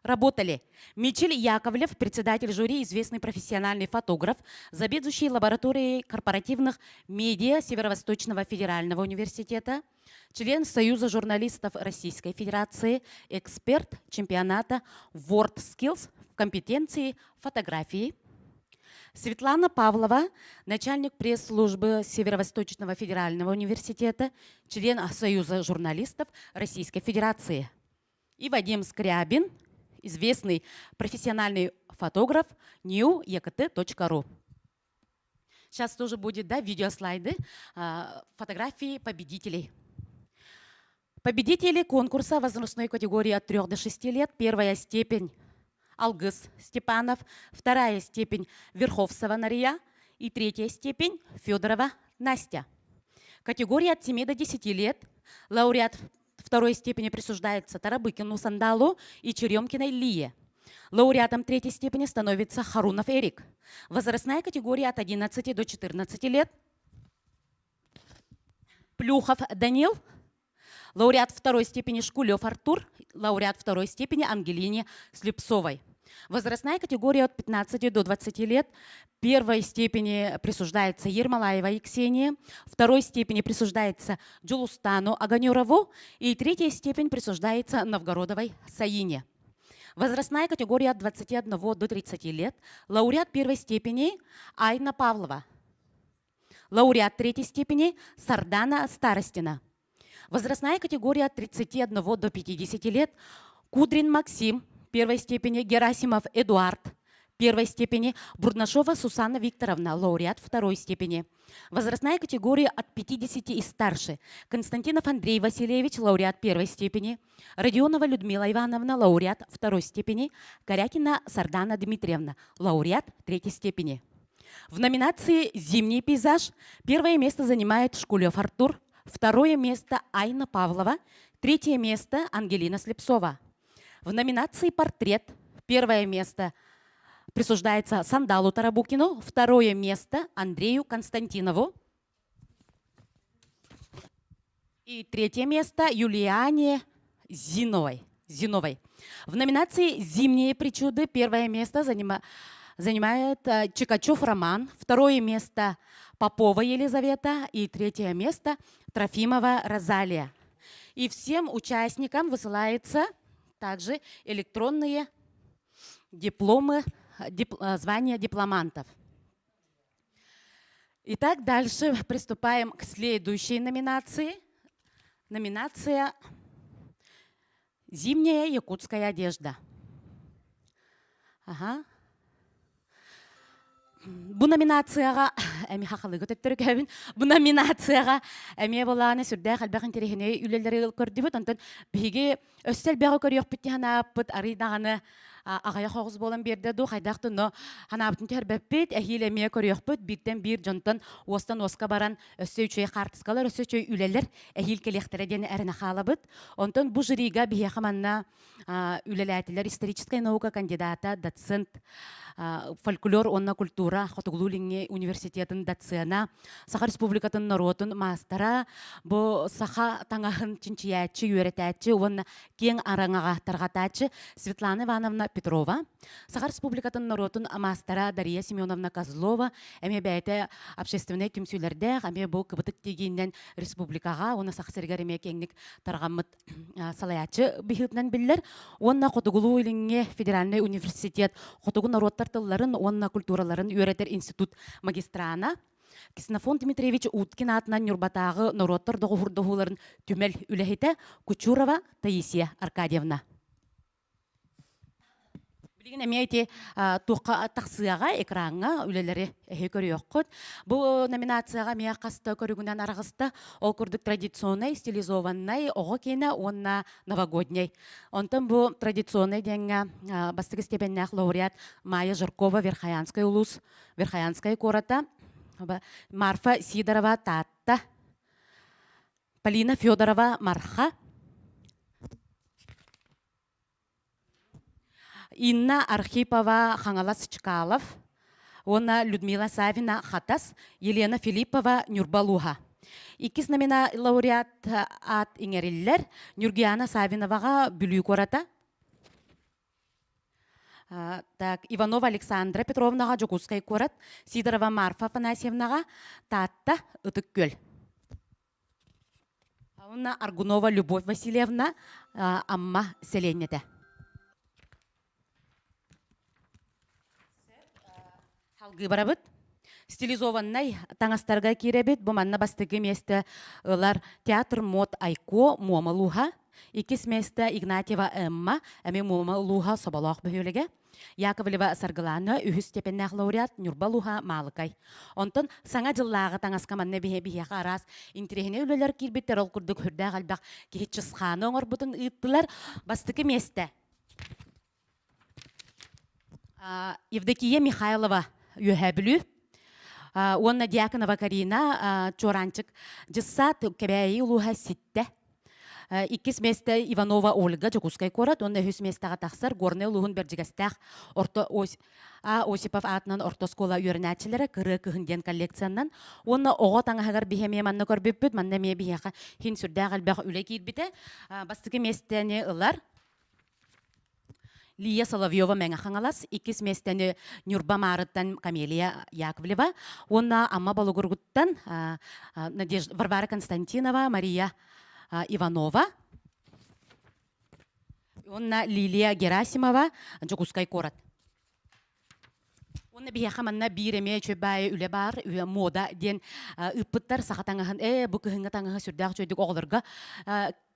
работали Мичель Яковлев, председатель жюри, известный профессиональный фотограф, заведующий лабораторией корпоративных медиа Северо-Восточного федерального университета, член Союза журналистов Российской Федерации, эксперт чемпионата WorldSkills в компетенции фотографии – Светлана Павлова, начальник пресс-службы Северо-Восточного федерального университета, член Союза журналистов Российской Федерации. И Вадим Скрябин, известный профессиональный фотограф newekt.ru. Сейчас тоже будет да, видеослайды, фотографии победителей. Победители конкурса возрастной категории от 3 до 6 лет. Первая степень Алгыс Степанов, вторая степень Верховцева Нария и третья степень Федорова Настя. Категория от 7 до 10 лет. Лауреат второй степени присуждается Тарабыкину Сандалу и Черемкиной Лие. Лауреатом третьей степени становится Харунов Эрик. Возрастная категория от 11 до 14 лет. Плюхов Данил, лауреат второй степени Шкулев Артур, лауреат второй степени Ангелине Слепцовой. Возрастная категория от 15 до 20 лет. Первой степени присуждается Ермолаевой Ксении, второй степени присуждается Джулустану Аганюрову и третья степень присуждается Новгородовой Саине. Возрастная категория от 21 до 30 лет. Лауреат первой степени Айна Павлова. Лауреат третьей степени Сардана Старостина. Возрастная категория от 31 до 50 лет. Кудрин Максим, первой степени Герасимов Эдуард, первой степени Бурнашова Сусанна Викторовна, лауреат второй степени. Возрастная категория от 50 и старше. Константинов Андрей Васильевич, лауреат первой степени. Родионова Людмила Ивановна, лауреат второй степени. Корякина Сардана Дмитриевна, лауреат третьей степени. В номинации «Зимний пейзаж» первое место занимает Шкулев Артур, второе место Айна Павлова, третье место Ангелина Слепцова. В номинации «Портрет» первое место присуждается Сандалу Тарабукину, второе место Андрею Константинову. И третье место Юлиане Зиновой. Зиновой. В номинации «Зимние причуды» первое место занима, занимает э, Чикачев Роман, второе место Попова Елизавета и третье место Трофимова Розалия. И всем участникам высылаются также электронные дипломы, дип, э, звания дипломантов. Итак, дальше приступаем к следующей номинации. Номинация «Зимняя якутская одежда». Ага. Бу номинацияҕа эми хахалыгы төттөрүкөбүн. Бу номинацияҕа эмиэ былааны сүрдээх элбэх интэриэһинэй үлэлэри көрдүбүт. Онтон биһиги өссө элбэҕи көрүөхпүт дии санааппыт арый даҕаны аҕыйах оҕус буолан биэрдэ дуу хайдах но ханаабытын түһэрбэппит эһиил эмиэ көрүөхпүт бииртэн биир дьонтон уостан уоска баран өссө үчүгэй хаартыскалар өссө үчүгэй үлэлэр эһиил кэлиэхтэрэ диэн эрэнэ хаалабыт онтон бу жюрига биһиэхэ манна үлэлээтилэр историческай наука кандидата доцент фольклор уонна культура Хотугулуу-Илиҥҥи университетын доцена Саха Республикатын норуотун маастара бу саха таҥаһын чинчийээччи үөрэтээччи уонна киэҥ араҥаҕа тарҕатааччы Светлана Ивановна Петрова Саха Республикатын норуотун маастара Дария Семеновна Козлова эмиэ бэйэтэ общественнай түмсүүлэрдээх эмиэ бу кыбытык тигиинэн республикаҕа уонна Саха сиригэр эмиэ киэҥник тарҕаммыт салайааччы быһыытынан биллэр уонна Хотугулуу-Илиҥҥи федеральнай университет хотугу норуоттар тылларын уонна культураларын үөрэтэр институт магистрана Ксенофонт Дмитриевич Уткин аатынан Ньурбатааҕы норуоттар доҕуһурдаһууларын түмэл үлэһитэ Кучурова Таисия Аркадьевна. Билигин эмиэ ити туохха тахсыаҕа экраҥҥа үлэлэри эһи көрүөххүт. Бу номинацияҕа эмиэ хаста көрүҥүнэн араҕыста. Ол курдук традиционнай, стилизованнай оҕо киэнэ уонна новогодняй. Онтон бу традиционнай диэҥҥэ бастакы степеннээх лауреат Майя Жиркова Верхоянскай улуус Верхоянскай куората Марфа Сидорова Таатта Полина Федорова Марха Инна Архипова Хаҥалас Чкалов, Уонна Людмила Савина Хатас, Елена Филиппова Ньурба улууһа. Иккис номина лауреат аат иҥэриллэр Нюргиана Савиноваҕа Бүлүү куората. Так, Иванова Александра Петровнаҕа Дьокуускай куорат, Сидорова Марфа Афанасьевнаҕа Таатта, Ытык Күөл. Уонна Аргунова Любовь Васильевна Амма сэлиэнньэтэ. Салгыы барабыт. Стилизованнай таҥастарга киирэбит. Бу манна бастакы миэстэ ылар театр мод Айко Муома улууһа. Иккис миэстэ Игнатьева Эмма, эмиэ Муома улууһа Соболоох бөһүөлэгэ. Яковлева Саргылаана үһүс степеннээх лауреат Ньурба улууһа Маалыкай. Онтон саҥа дьыллааҕы таҥаска манна биһиэхэ араас интэриэһинэй үлэлэр киирбиттэр. Ол курдук сүрдээх элбэх киһи чысхааны оҥорбутун ыыттылар. Бастакы миэстэ Евдокия Михайлова Үөһээ Бүлүү уонна Дьяконова Карина Чуораанчык дьыссаат Кэбээйи улууһа ситтэ. Иккис миэстэ Иванова Ольга Дьокуускай куорат уонна үһүс миэстэҕэ тахсар Горнай улууһун Бэрдьигэстээх орто А. Осипов аатынан орто оскуола үөрэнээччилэрэ Кырыа кыһын диэн коллекциянан уонна оҕо таҥаһыгар биһи эмиэ манна көрбүппүт, манна эмиэ биһиэхэ хин сүрдээх элбэх үлэ киирбитэ. Бастакы миэстэни ылар Лия Соловьева Мэҥэ Хаҥалас, иккис миэстэни Ньурба Маарыттан Камелия Яковлева уонна Амма Болугургуттан Надежда Варвара Константинова, Мария Иванова уонна Лилия Герасимова Дьокуускай куорат. Уонна биһиэхэ манна биир эмиэ үчүгэй баайы үлэ баар, мода диэн ыыппыттар саха таҥаһын, ээ бу кыһыҥҥы таҥаһы сүрдээх үчүгэйдик оҕолорго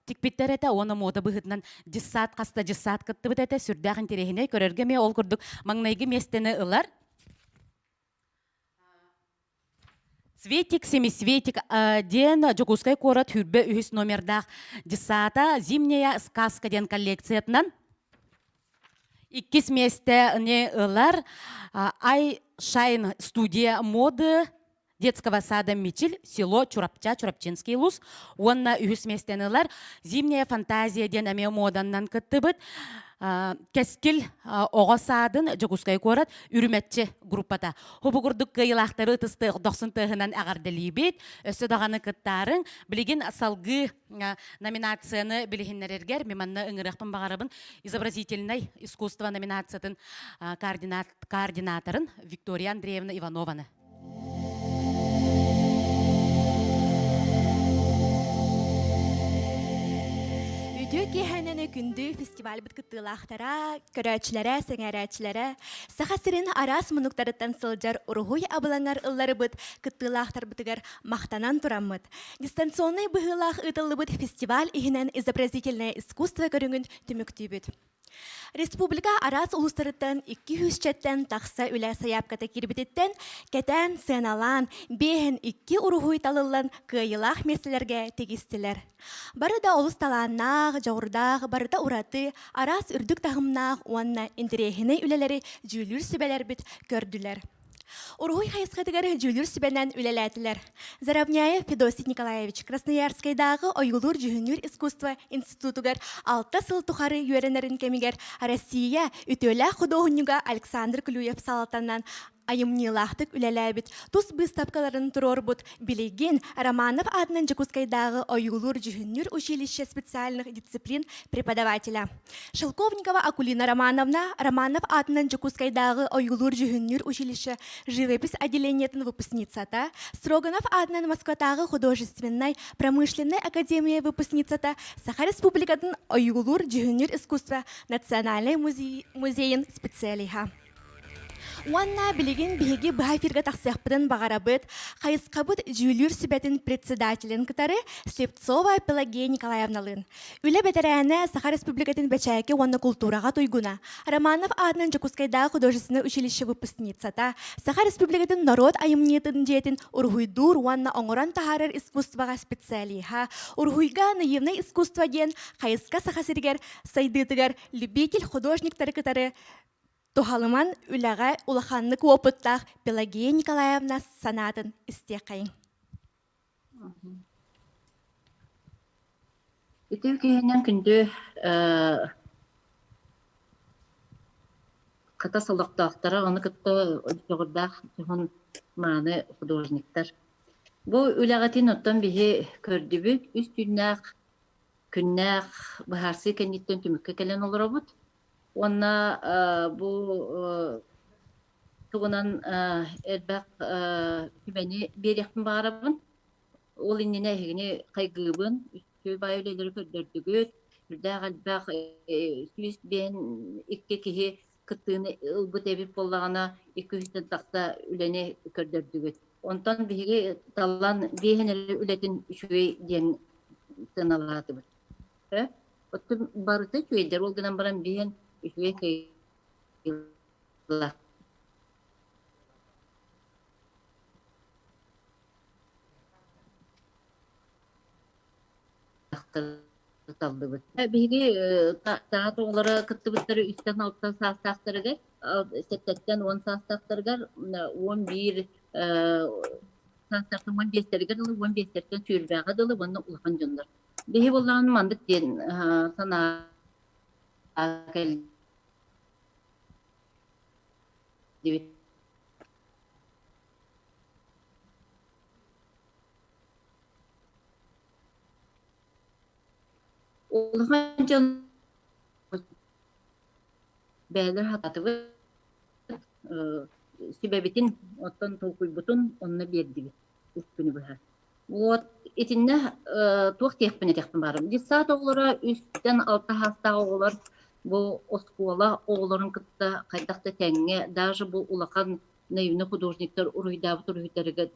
тикпиттэр этэ уонна мода быһыытынан дьыссаат хаста дьыссаат кыттыбыт этэ, сүрдээх интэриэһинэй көрөргө эмиэ ол курдук маҥнайгы миэстэни ылар. Светик Семисветик диэн Дьокуускай куорат хүрбэ үһүс номердаах дьыссаата «Зимняя сказка» диэн коллекциятынан иккис миэстэни ылар Ай Шайн студия моды детского сада Мичил, село Чурапча, Чурапчинский улус уонна үһүс миэстэни ылар Зимняя фантазия диэн эмиэ моданнан кыттыбыт Кэскил оҕо саадын Дьокуускай куорат Үрүмэччи группата. Хобу курдук кыайыылаахтары ытыс дохсун тыаһынан эҕэрдэлиибит. Өссө даҕаны кыттаарыҥ. Билигин салгыы номинацияны билиһиннэрэргэр мин манна ыҥырыахпын баҕарабын. Изобразительнай искусство номинациятын координаторын Виктория Андреевна Иванованы.
Үтүө киэһэнэн күндү фестивальбыт кыттыылаахтара, көрөөччүлэрэ, сэҥээрээччилэрэ, Саха сирин араас муннуктарыттан сылдьар уруһуй абылаҥар ылларыбыт кыттыылаахтарбытыгар махтанан тураммыт, дистанционнай быһыылаах ыытыллыбыт фестиваль иһинэн изобразительное искусство көрүҥүн түмүктүүбүт. Республика араас улуустарыттан 200-чэттэн тахса үлэ сайаапката киирбититтэн кэтээн сыаналаан, биэһин икки уруһуй талыллан кыайыылаах миэстэлэргэ тигистилэр. Бары да олус талааннаах, дьоҕурдаах, барыта ураты, араас үрдүк таһымнаах уонна интэриэһинэй үлэлэри дьүүллүүр сүбэлэрбит көрдүлэр. Уруһуй хайысхатыгар дьүүлүүр сүбэнэн үлэлээтилэр. Заровняев Федосий Николаевич Красноярскайдааҕы ойуулуур-дьүһүннүүр искусство институтугар алта сыл тухары үөрэнэрин кэмигэр Россия үтүөлээх худуоһунньуга Александр Клюев салалтанан айымньылаахтык үлэлээбит, тус быыстапкаларын туруорбут, билигин Романов аатынан Дьокуускайдааҕы ойуулуур-дьүһүннүүр училище специальных дисциплин преподавателя. Шелковникова Акулина Романовна Романов аатынан Дьокуускайдааҕы ойуулуур-дьүһүннүүр училище живопись отделениетын выпускницата, Строганов аатынан Москватааҕы художественнай, промышленнай академия выпускницата, Саха Республикатын ойуулуур-дьүһүннүүр искусство национальнай музейын специалиһа. Уонна билигин биһиги быһа эфиргэ тахсыахпытын баҕарабыт. Хайысхабыт дьүүлүүр сүбэтин председателин кытары Слепцова Пелагея Николаевналыын. Үлэ бэтэрээнэ Саха Республикатын бэчээккэ уонна култуураҕа туйгуна, Романов аатынан Дьокуускайдааҕы художественнай училище выпускницата, Саха Республикатын норуот айымньытын дьиэтин уруһуйдуур уонна оҥорон таһаарар искусствоҕа специалиһа, уруһуйга наивнай искусство диэн хайысха Саха сиригэр сайдыытыгар любитель художниктары кытары Туһалыман үлэҕэ улаханнык уопуттаах Пелагея Николаевна санаатын истиэххэйиҥ.
Ити киһинэн күндү Хатас олохтоохторо, ону кытта дьоҕурдаах дьоһун мааны художниктар. Бу үлэҕитин оттон биһи көрдүбүт, үс түүннээх күннээх быһаарсыы кэнниттэн түмүккэ кэлэн олоробут. Уонна бу тугунан элбэх сүбэни биэриэхпин баҕарабын. Ол иннинэ эһигини хайгыыбын, үчүгэй баай үлэлэри көрдөрдүгүт, үрдээх элбэх 152 киһи кыттыыны ылбыт эбит буоллаҕына, 200-тэн тахса үлэни көрдөрдүгүт. Онтон биһиги талан биэһин эрэ үлэтин үчүгэй диэн сыаналаатыбыт. Оттон барыта үчүгэйдэр, ол гынан баран биэһин үчүгэй кыайыылаах Таллыбыт. Биһиги таат оҕолоро кыттыбыттары үстэн алтан саастаахтарыгар, сэттэттэн уон саастаахтарыгар, 11 саастаахтан 15-тэригэр дылы, 15-тэртэн сүүрбэҕэ дылы уонна улахан дьоннор. Биһи буоллаҕын маннык диэн санаа кэлдибит. Улахан дьон бэйэлэр хататыбыт сүбэбитин, оттон толкуйбутун онно биэрдибит үс күнү быһа. Вот итиннэ туох диэхпин этиэхпин баарым. Детсад оҕолоро үстэн алта саастаах оҕолор бу оскуола оҕолорун кытта хайдах да тэҥҥэ, даже бу улахан наивный художниктар уруһуйдаабыт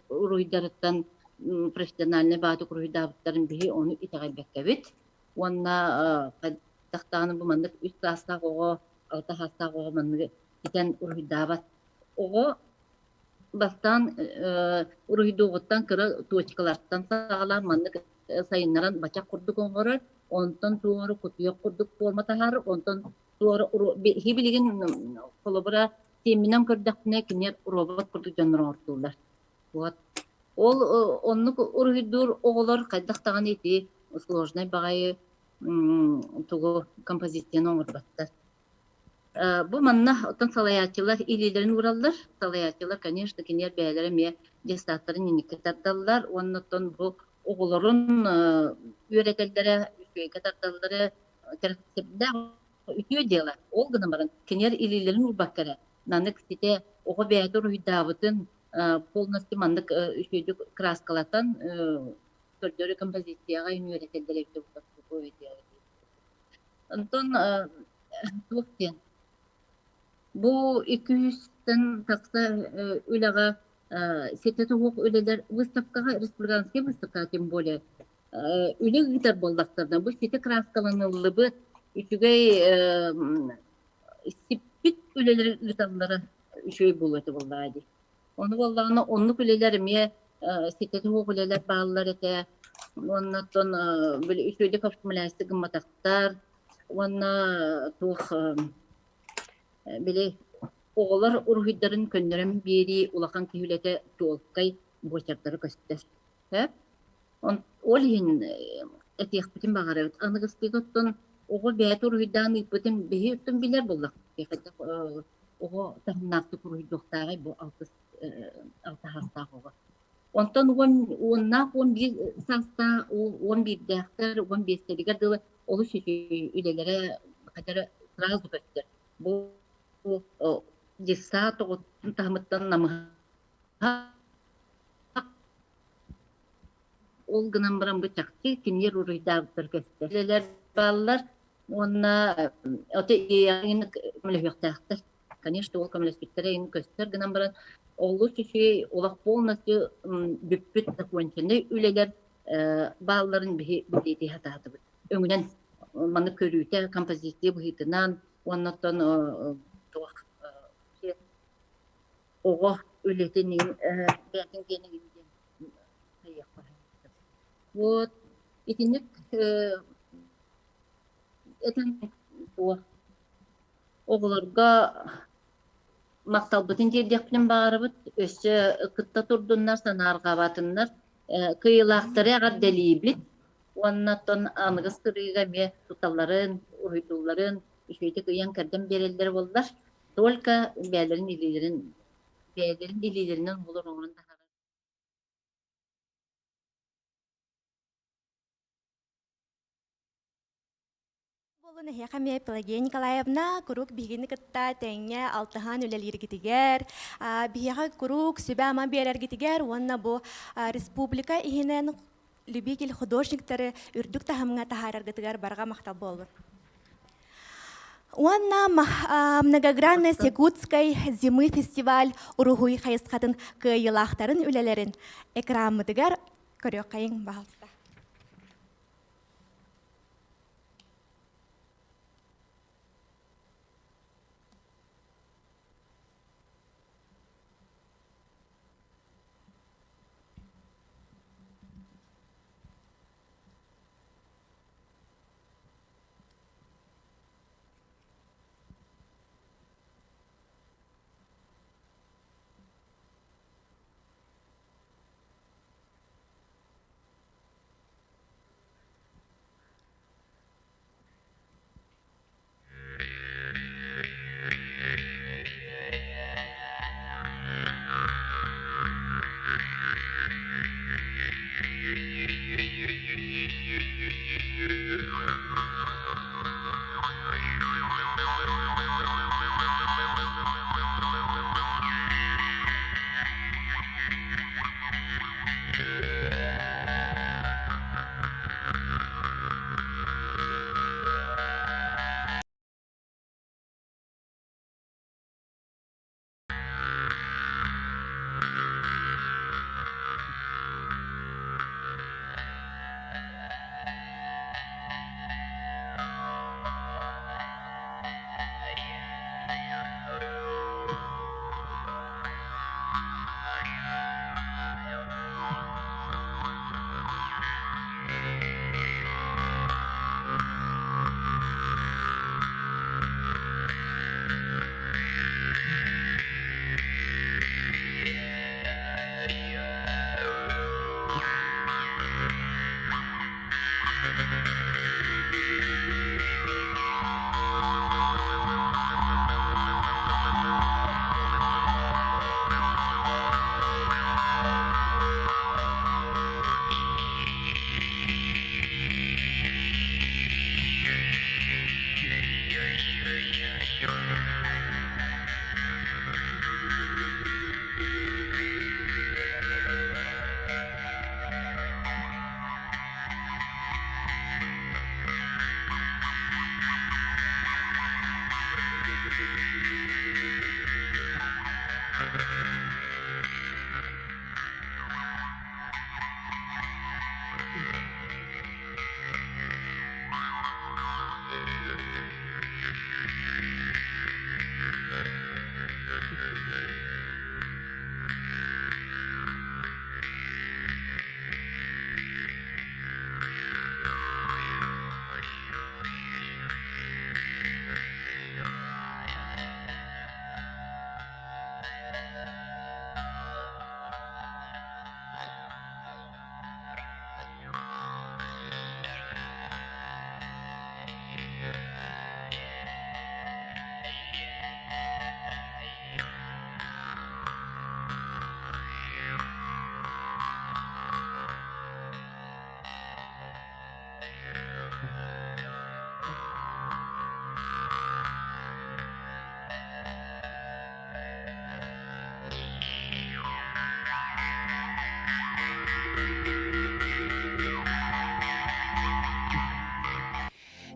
уруһуйдарыттан профессиональнай баатык уруһуйдаабыттарын биһи ону итэҕэйбэккэбит. Уонна хайдах даҕаны бу маннык үс саастаах оҕо, алта саастаах оҕо манныгы итэн уруһуйдаабат. Оҕо бастаан уруһуйдуоҕуттан кыра точкалартан саҕалаан маннык сайыннаран бачах курдук оҥорор, онтон туору кутуйах курдук форма таһаарар, онтон туора билигин холобура Сиэмминэн көрдөхпүнэ, кинилэр робот курдук дьоннор оҥортууллар. Вот. Ол оннук уруһуйдуур оҕолор хайдах даҕаны ити сложнай баҕайы тугу композицияны оҥорботтор. Бу манна оттон салайааччылар илиилэрин уураллар. Салайааччылар, конечно, кинилэр бэйэлэрэ эмиэ детсадтарын инникки тардаллар уонна оттон бу оҕолорун үөрэтэллэрэ, үчүгэйгэ тардаллара кэрэхсэбиллээх үтүө дьыала. Ол гынан баран, кинилэр илиилэрин уурбакка эрэ, маннык ситэ оҕо бэйэтэ уруһуйдаабытын полностью маннык үчүгэйдик краскалатан көрдөрүү композицияҕа үөрэтэллэр эбитэ Онтон туох диэн бу 200-тэн тахса үлэҕэ ситэ суох үлэлэр выставкаҕа республиканскай выставкаҕа тем более үлэ ыытар буоллахтарына бу сити краскаланыллыбыт үчүгэй сиппит үлэлэри ыыталлара үчүгэй буолуо этэ буоллаҕа дии. Ону буоллаҕына оннук үлэлэр эмиэ ситэ суох үлэлэр бааллар этэ. Уонна оттон били үчүгэйдик оформляйсы гымматахтар уонна туох били оҕолор уруһуйдарын көннөрөн биэрии улахан киһи үлэтэ чуолкай буочардара көстөр. Ол иһин этиэхпитин баҕарабыт. Аныгыстыыга оттон оҕо бэйэтэ уруһуйдаан ыыппытын биһи оттон билэр буоллахпыт. Оҕо таһымнаахтык уруһуйдуохтааҕый бу алтыс алта саастаах оҕо. Онтон уоннаах 11 саастаах 11-дээхтэр, 15-тэригэр дылы олус үчүгэй үлэлэрэ хатара сразу көстөр. Бу детсад оҕотун таһымыттан намыһах Ол гынан баран бу чахчы кинилэр уруйдаабыттар көстөр. Үлэлэр бааллар уонна ото көмөлөһүөхтээхтэр. Конечно, ол көмөлөспүттэрэ иһин көстөр гынан баран олус үчүгэй олох полностью бүппүт законченный үлэлэр баалларын биһи билиэтии сатаатыбыт. Өҥүнэн маннык көрүүтэ композиция быһыытынан уонна оттон туох оҕо үлэтин бэйэтин диэн Вот итинник этэн оҕолорго махталбытын тиэрдиэхпитин баҕарабыт. Өссө кытта турдуннар, санаарҕаабатыннар. Кыайыылаахтары эҕэрдэлиибит уонна оттон аныгыс сырыыга эмиэ туталларын, уруһуйдуулларын үчүгэйдик ыйан-кэрдэн биэрэллэрэ буоллар. Только бэйэлэрин илиилэрин бэйэлэрин илиилэринэн оҕолор оҥорон таһаарар.
Буолун эһиэхэ эмиэ Пелагея Николаевна куруук биһигини кытта тэҥҥэ алтыһан үлэлииргитигэр, биһиэхэ куруук сүбэ-ама биэрэргитигэр уонна бу республика иһинэн любитель художниктары үрдүк таһымҥа таһаараргытыгар барҕа махтал буоллун. Уонна многогранность Якутской зимы фестиваль уруһуй хайысхатын кыайыылаахтарын үлэлэрин экраммытыгар көрүөххэйиҥ баһалста.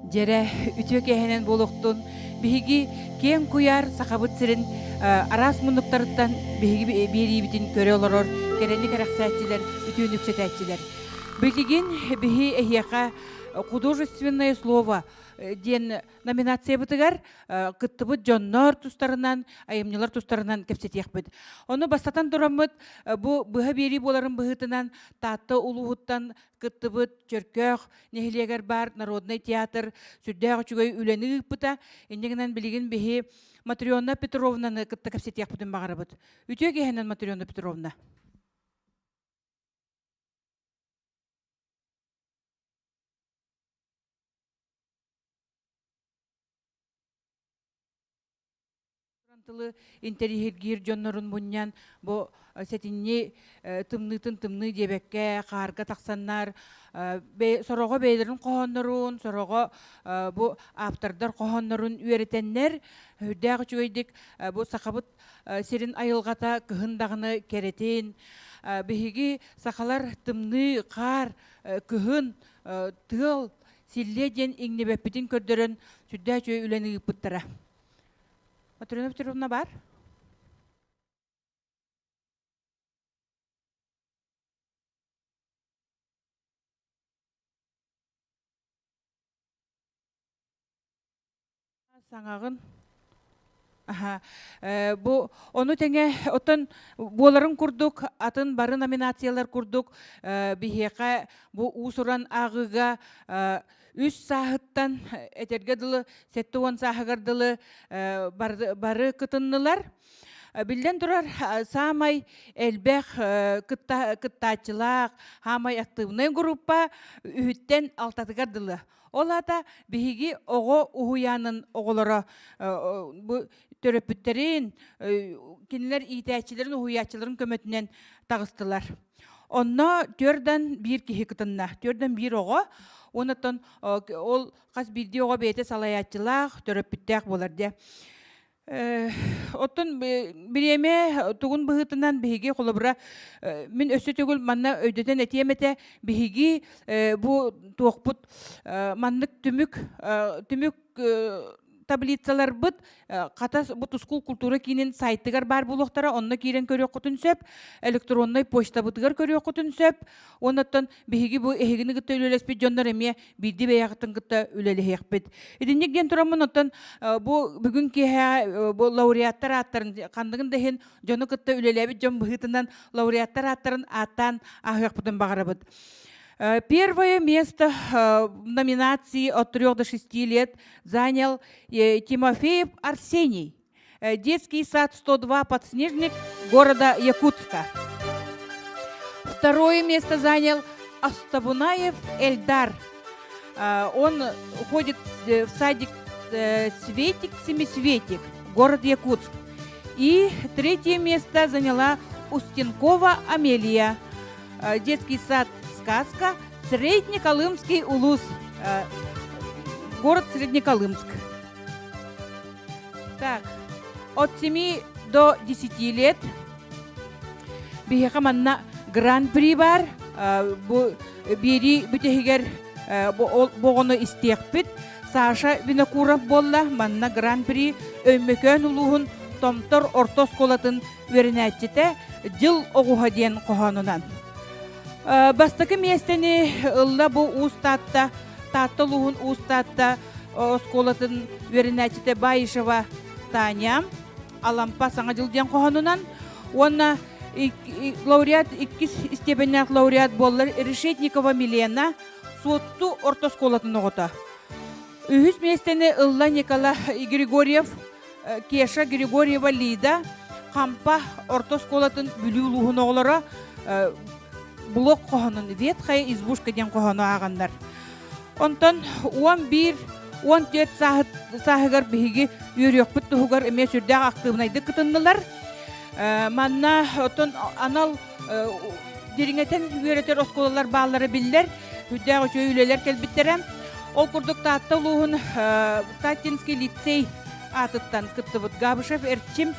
Дьэрэ үтүө киэһэнэн буолуохтун. Биһиги киэҥ куйаар Сахабыт сирин араас муннуктарыттан биһиги биэриибитин көрө олорор кэрэни кэрэхсээччилэр, үтүөнү үксэтээччилэр. Билигин биһи эһиэхэ художественное слово диэн номинациябытыгар кыттыбыт дьоннор тустарынан, айымньылар тустарынан кэпсэтиэхпит. Ону бастатан тураммыт бу быһа биэрии буоларын быһыытынан Таатта улууһуттан кыттыбыт Чөркөөх нэһилиэгэр баар народнай театр сүрдээх үчүгэй үлэни ыыппыта. Инньэ гынан билигин биһи Матрена Петровнаны кытта кэпсэтиэхпитин баҕарабыт. Үтүө киэһэнэн Матрена Петровна. Тылы интэриэһиргиир дьоннорун мунньан бу сэтинньи тымныытын тымныы диэбэккэ хаарга тахсаннар сороҕо бэйэлэрин хоһооннорун, сороҕо бу ааптардар хоһооннорун үөрэтэннэр үрдээх үчүгэйдик бу сахабыт сирин айылҕата кыһын даҕаны кэрэтин биһиги сахалар тымныы хаар кыһын тыал силлиэ диэн иҥнибэппитин көрдөрөн сүрдээх үчүгэй үлэни ыыппыттара. Матрена Петровна бар? Саҥаҕын Аха. Бу ону тэҥэ оттон буоларын курдук атын бары номинациялар курдук биһиэхэ бу уус-уран ааҕыыга үс сааһыттан этэргэ дылы 70 сааһыгар дылы бары кытыннылар. Биллэн турар, саамай элбэх кыттааччылаах, саамай актыыбынай группа үһүттэн алтатыгар дылы. Ол аата биһиги оҕо уһуйаанын оҕолоро бу төрөппүттэрин, кинилэр иитээччилэрин, уһуйааччыларын көмөтүнэн таҕыстылар. Онно түөрдэн биир киһи кытынна. Түөрдэн биир оҕо. Онтон ол хас биирдии оҕо бэйэтэ салайааччылаах, төрөппүттээх буолар диэ. Оттон бириэмэ тугун быһыытынан биһиги холобура мин өссө төгүл манна өйдөтөн этиэм этэ биһиги бу туохпут маннык түмүк түмүк таблицаларбыт Хатас бу Тускул култуура киинин сайтыгар баар буолуохтара, онно киирэн көрүөххүтүн сөп, электроннай почтабытыгар көрүөххүтүн сөп. Оннуттан биһиги бу эһигини кытта үлэлэспит дьоннор эмиэ биирдии бэйэҕитин кытта үлэлэһиэхпит. Итинник диэн тураммын оттон бу бүгүн киэһэ бу лауреаттар ааттарын ханныгын да иһин дьону кытта үлэлээбит дьон быһыытынан лауреаттар ааттарын ааттаан ааһыахпытын баҕарабыт. Первое место в номинации от 3 до 6 лет занял Тимофеев Арсений, детский сад 102 «Подснежник» города Якутска. Второе место занял Астабунаев Эльдар. Он ходит в садик Светик Семисветик, город Якутск. И третье место заняла Устинкова Амелия, детский сад «Сказка», Среднеколымский улус, город Среднеколымск. Так, от 7 до 10 лет биһиэхэ манна гран-при бар. Бу биэрии бүтэһигэр бу оҕону истиэхпит. Саша Винокуров буолла манна гран-при Өймөкөөн улууһун Томтор орто оскуолатын үөрэнээччитэ Дьыл оҕуһа диэн хоһоонунан. Бастакы миэстэни ылла бу Уус Таатта, Таатта улууһун Уус Таатта оскуолатын үөрэнээччитэ Баишева Таня Алампа Саҥа дьыл диэн хоһоонунан уонна лауреат иккис степеннээх лауреат буоллар Решетникова Милена Суотту орто оскуолатын оҕото. Үһүс миэстэни ылла Николай Григорьев Кеша Григорьева Лида Хампа орто оскуолатын Бүлүү улууһун оҕолоро блок хоһоонун Ветхая избушка диэн хоһоону ааҕаннар. Онтон 11 14 сааһыгар биһиги үөрүөхпүт туһугар эмиэ сүрдээх актыыбынайдык кытыннылар. Манна оттон анал дириҥэтэн үөрэтэр оскуолалар бааллара биллэр. Сүрдээх үчүгэй үлэлэр кэлбиттэрэ. Ол курдук Таатта улууһун Таттинский лицей аатыттан кыттыбыт Габышев Эрчим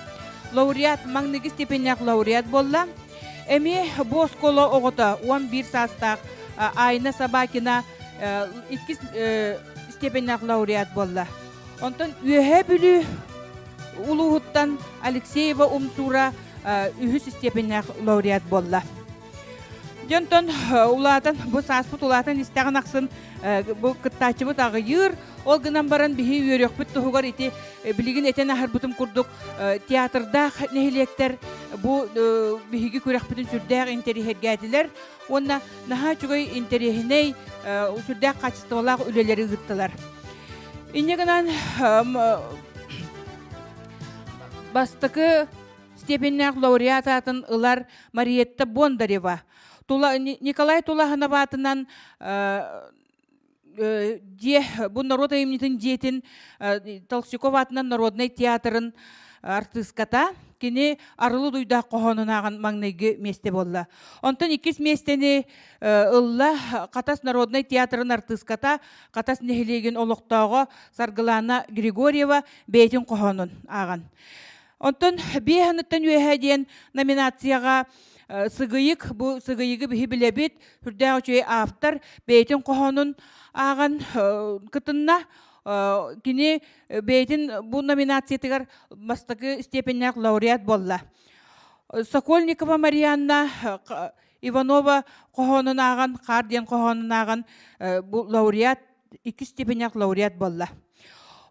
лауреат, маҥнайгы степеннээх лауреат буолла. Эмиэ бу оскуола оҕото 11 саастаах Айна Собакина иккис степеннээх лауреат буолла. Онтон Үөһээ Бүлүү улууһуттан Алексеева Умсуура үһүс степеннээх лауреат буолла. Дьонтон улаатан, бу сааспыт улаатан истэҕин ахсын бу кыттааччыбыт аҕыйыыр. Ол гынан баран биһи үөрүөхпүт туһугар ити билигин этэн аһарбытым курдук театрдаах нэһилиэктэр бу биһиги күрэхпитин сүрдээх интэриэһиргээтилэр уонна наһаа үчүгэй интэриэһинэй сүрдээх хаачыстыбалаах үлэлэри ыыттылар. Инньэ гынан бастакы степеннээх лауреат аатын ылар Мариетта Бондарева. Тула, Николай Тулаһынов аатынан дьиэ, бу норуот айымньытын дьиэтин Толстяков аатынан народнай театрын артыыската кини Арылы Дуйдаах хоһоонун ааҕан маҥнайгы миэстэ буолла. Онтон иккис миэстэни ылла Хатас народнай театрын артыыската Хатас нэһилиэгин олохтооҕо Саргылаана Григорьева бэйэтин хоһоонун ааҕан. Онтон биэһаныттан үөһэ диэн номинацияҕа Сыгыйык, бу Сыгыйыгы биһи билэбит, сүрдээх үчүгэй автор бэйэтин хоһоонун ааҕан кытынна. Кини бэйэтин бу номинациятыгар бастакы степеннээх лауреат буолла. Сокольникова Марианна Иванова хоһоонун ааҕан, Хаар диэн хоһоонун ааҕан бу лауреат иккис степеннээх лауреат буолла.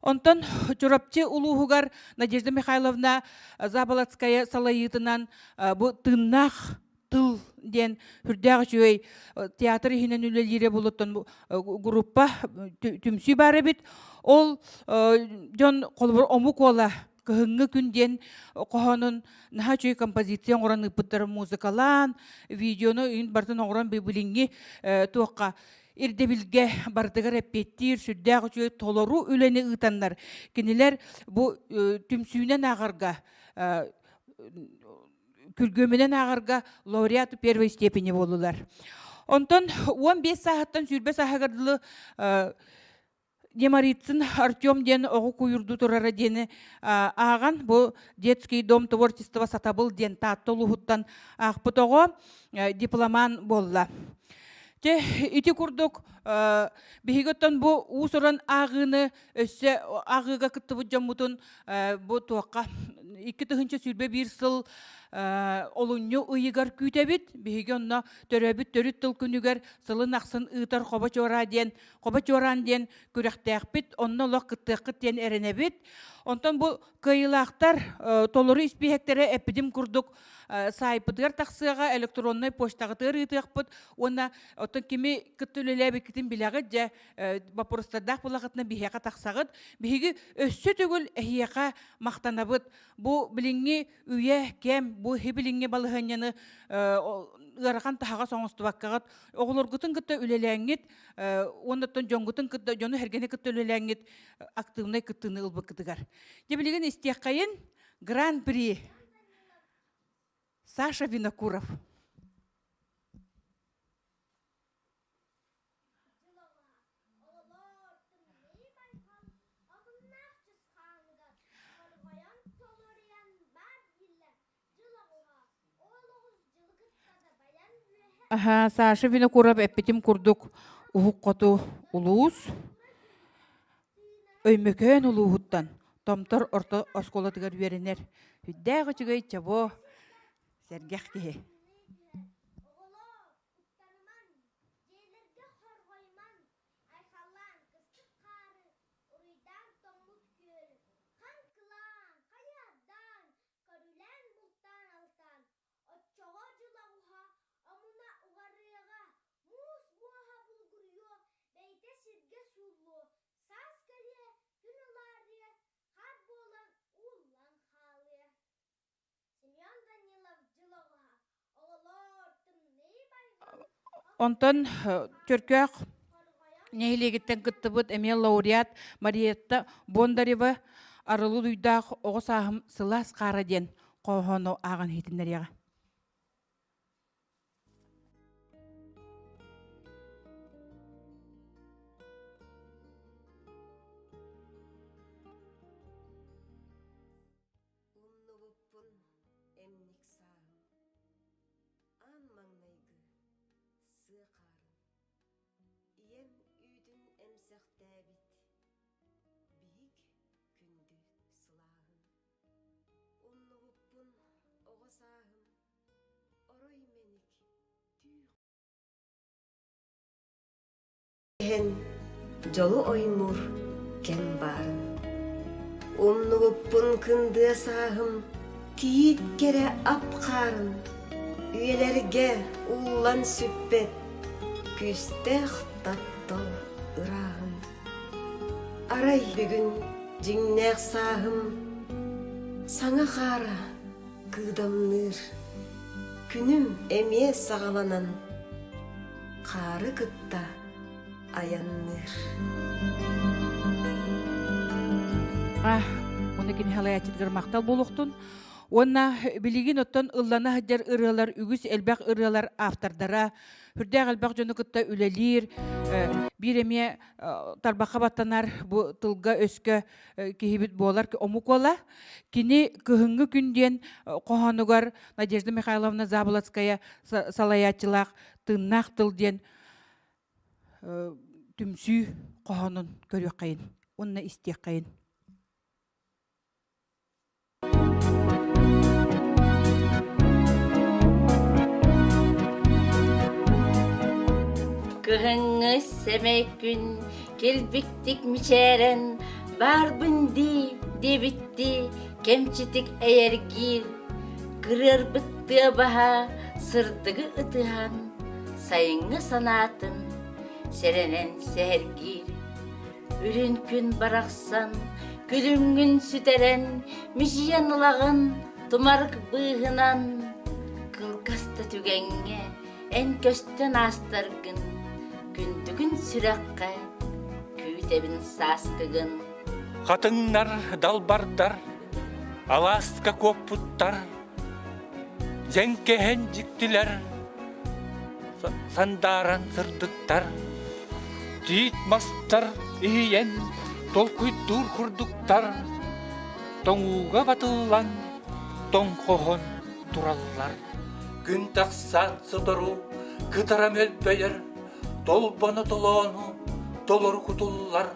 Онтон Чурапчы улууһугар Надежда Михайловна Заболоцкая салайыытынан бу тыыннаах тыл диэн үрдээх үчүгэй театр иһинэн үлэлиирэ булуттан группа түмсүү баар эбит. Ол дьон холобур омук уола кыһыҥҥы күн диэн хоһоонун наһаа үчүгэй композиция оҥорон ыыппыттарын музыкалаан, видеону үйүн барытын оҥорон билиҥҥи туохха ирдэбилгэ барытыгар эппиэттиир сүрдээх үчүгэй толору үлэни ыытаннар кинилэр бу түмсүүнэн ааҕарга күргүөмүнэн ааҕарга лауреат первой степени буоллулар. Онтон 15 сааһыттан 20 сааһыгар дылы Немарицын Артем диэн оҕо куйурду турара диэни ааҕан бу детский дом творчества сатабыл диэн Таатта улууһуттан аахпыт оҕо дипломан буолла. Те ити курдук биһиги оттон бу уус-уран ааҕыыны өссө ааҕыыга кыттыбыт дьоммутун бу туохха 2021 сыл олунньу ыйыгар күүтэбит. Биһиги онно төрөөбүт төрүт тыл күнүгэр сылын ахсын ыытар хобо чуораа диэн хобо чуораан диэн күрэхтээхпит. Онно олох кыттыаххыт диэн эрэнэбит. Онтон бу кыайыылаахтар толору испииһэктэрэ эппитим курдук саайпытыгар тахсыаҕа, электроннай почтаҕытыгар ыытыахпыт уонна оттон кими кытта үлэлээбиккитин билэҕит дьэ боппуруостардаах буоллаххытына биһиэхэ тахсаҕыт. Биһиги өссө төгүл эһиэхэ махтанабыт. Бу билиҥҥи үйэ кэм, бу билиҥҥи балаһыанньаны ыарахан таһаҕас оҥостубаккаҕыт, оҕолоргутун кытта үлэлээҥҥит, уонна дьоҥгутун кытта, дьону-сэргэни кытта үлэлээҥҥит активнай кыттыыны ылбыккытыгар. Дьэ билигин истиэххэйин Гран-при Саша Винокуров. Аха, Саша Винокуров эппитим курдук уһук хоту улуус Өймөкөөн улууһуттан Томтор орто оскуолатыгар үөрэнэр үрдээх үчүгэй чобуо сэргэх киһи. Онтон Чөркөөх нэһилиэгиттэн кыттыбыт эмиэ лауреат Мариетта Бондарева Арылы Дуйдаах оҕо сааһым сылаас хаара диэн хоһоону ааҕан иһитиннэриэҕэ.
Умнубуппун эмник сааһым, аан маҥнайгы сыа хаарын, ийэм үүтүн эмсэхтээбит биһик күндү сылааһын. Умнубуппун оҕо сааһым, орой мэник түү Иһэн дьолу оймуур кэм баарын. Умнубуппун кындыа сааһым, кийиит кэрэ ап-хаарын, үйэлэргэ ууллан сүппэт күүстээх таптал ырааһын. Арай бүгүн дьиҥнээх сааһым саҥа хаара кыыдамныыр. Күнүм эмиэ саҕаланан хаары кытта айанныыр.
Онно кини халаяччытыгар махтал буолуохтун. Уонна билигин оттон ыллана сылдьар ырыалар үгүс элбэх ырыалар автордара үрдээх элбэх дьону кытта үлэлиир биир эмиэ тарбахха баттанар бу тылга-өскө киһибит буолар омук уола. Кини Кыһыҥҥы күн диэн хоһоонугар Надежда Михайловна Заболоцкая салайааччылаах Тыыннаах тыл диэн түмсүү хоһоонун көрүөххэйин уонна истиэххэйин.
Кыһыҥҥы сэмэй күн килбиктик мичээрэн баарбын дии диэбиттии кэмчитик эйэргиир кырыарбыт тыа баһа сырдыгы ытыһан сайыҥҥы санаатын сэрэнэн сэһэргиир Үрүн күн барахсан, күлүмҥүн сүтэрэн, мичийэн ылаҕын тумарык быыһынан. Кылгас да түгэҥҥэ эн көстөн аастаргын, күндүгүн сүрэххэ күүтэбин сааскыгын.
Хатыҥнар, далбардар, алааска куоппуттар, дьэҥкэһэн дьиктилэр, сандааран сырдыктар, тиит мастар иһийэн толкуйдуур курдуктар, тоҥууга батыллан тоҥхоһон тураллар. Күн тахсаат сотору кытара мөлбөйөр, толбоно толоону толору кутуллар,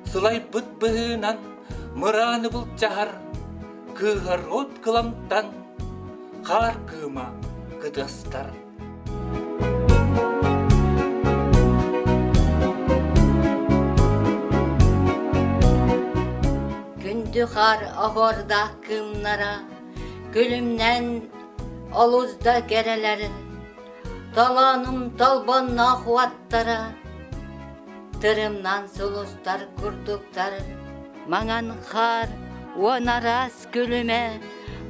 сылайбыт быһыынан мырааны былдьаһар, кыыһар от кыламтан хаар кыыма кытыастар.
Күндү хаар оһуордаах кыымнара күлүмнэн олус да кэрэлэрин Толоонум толбонноох уоттара тырымнан сулустар курдуктар маҥан хаар уон араас күлүмэ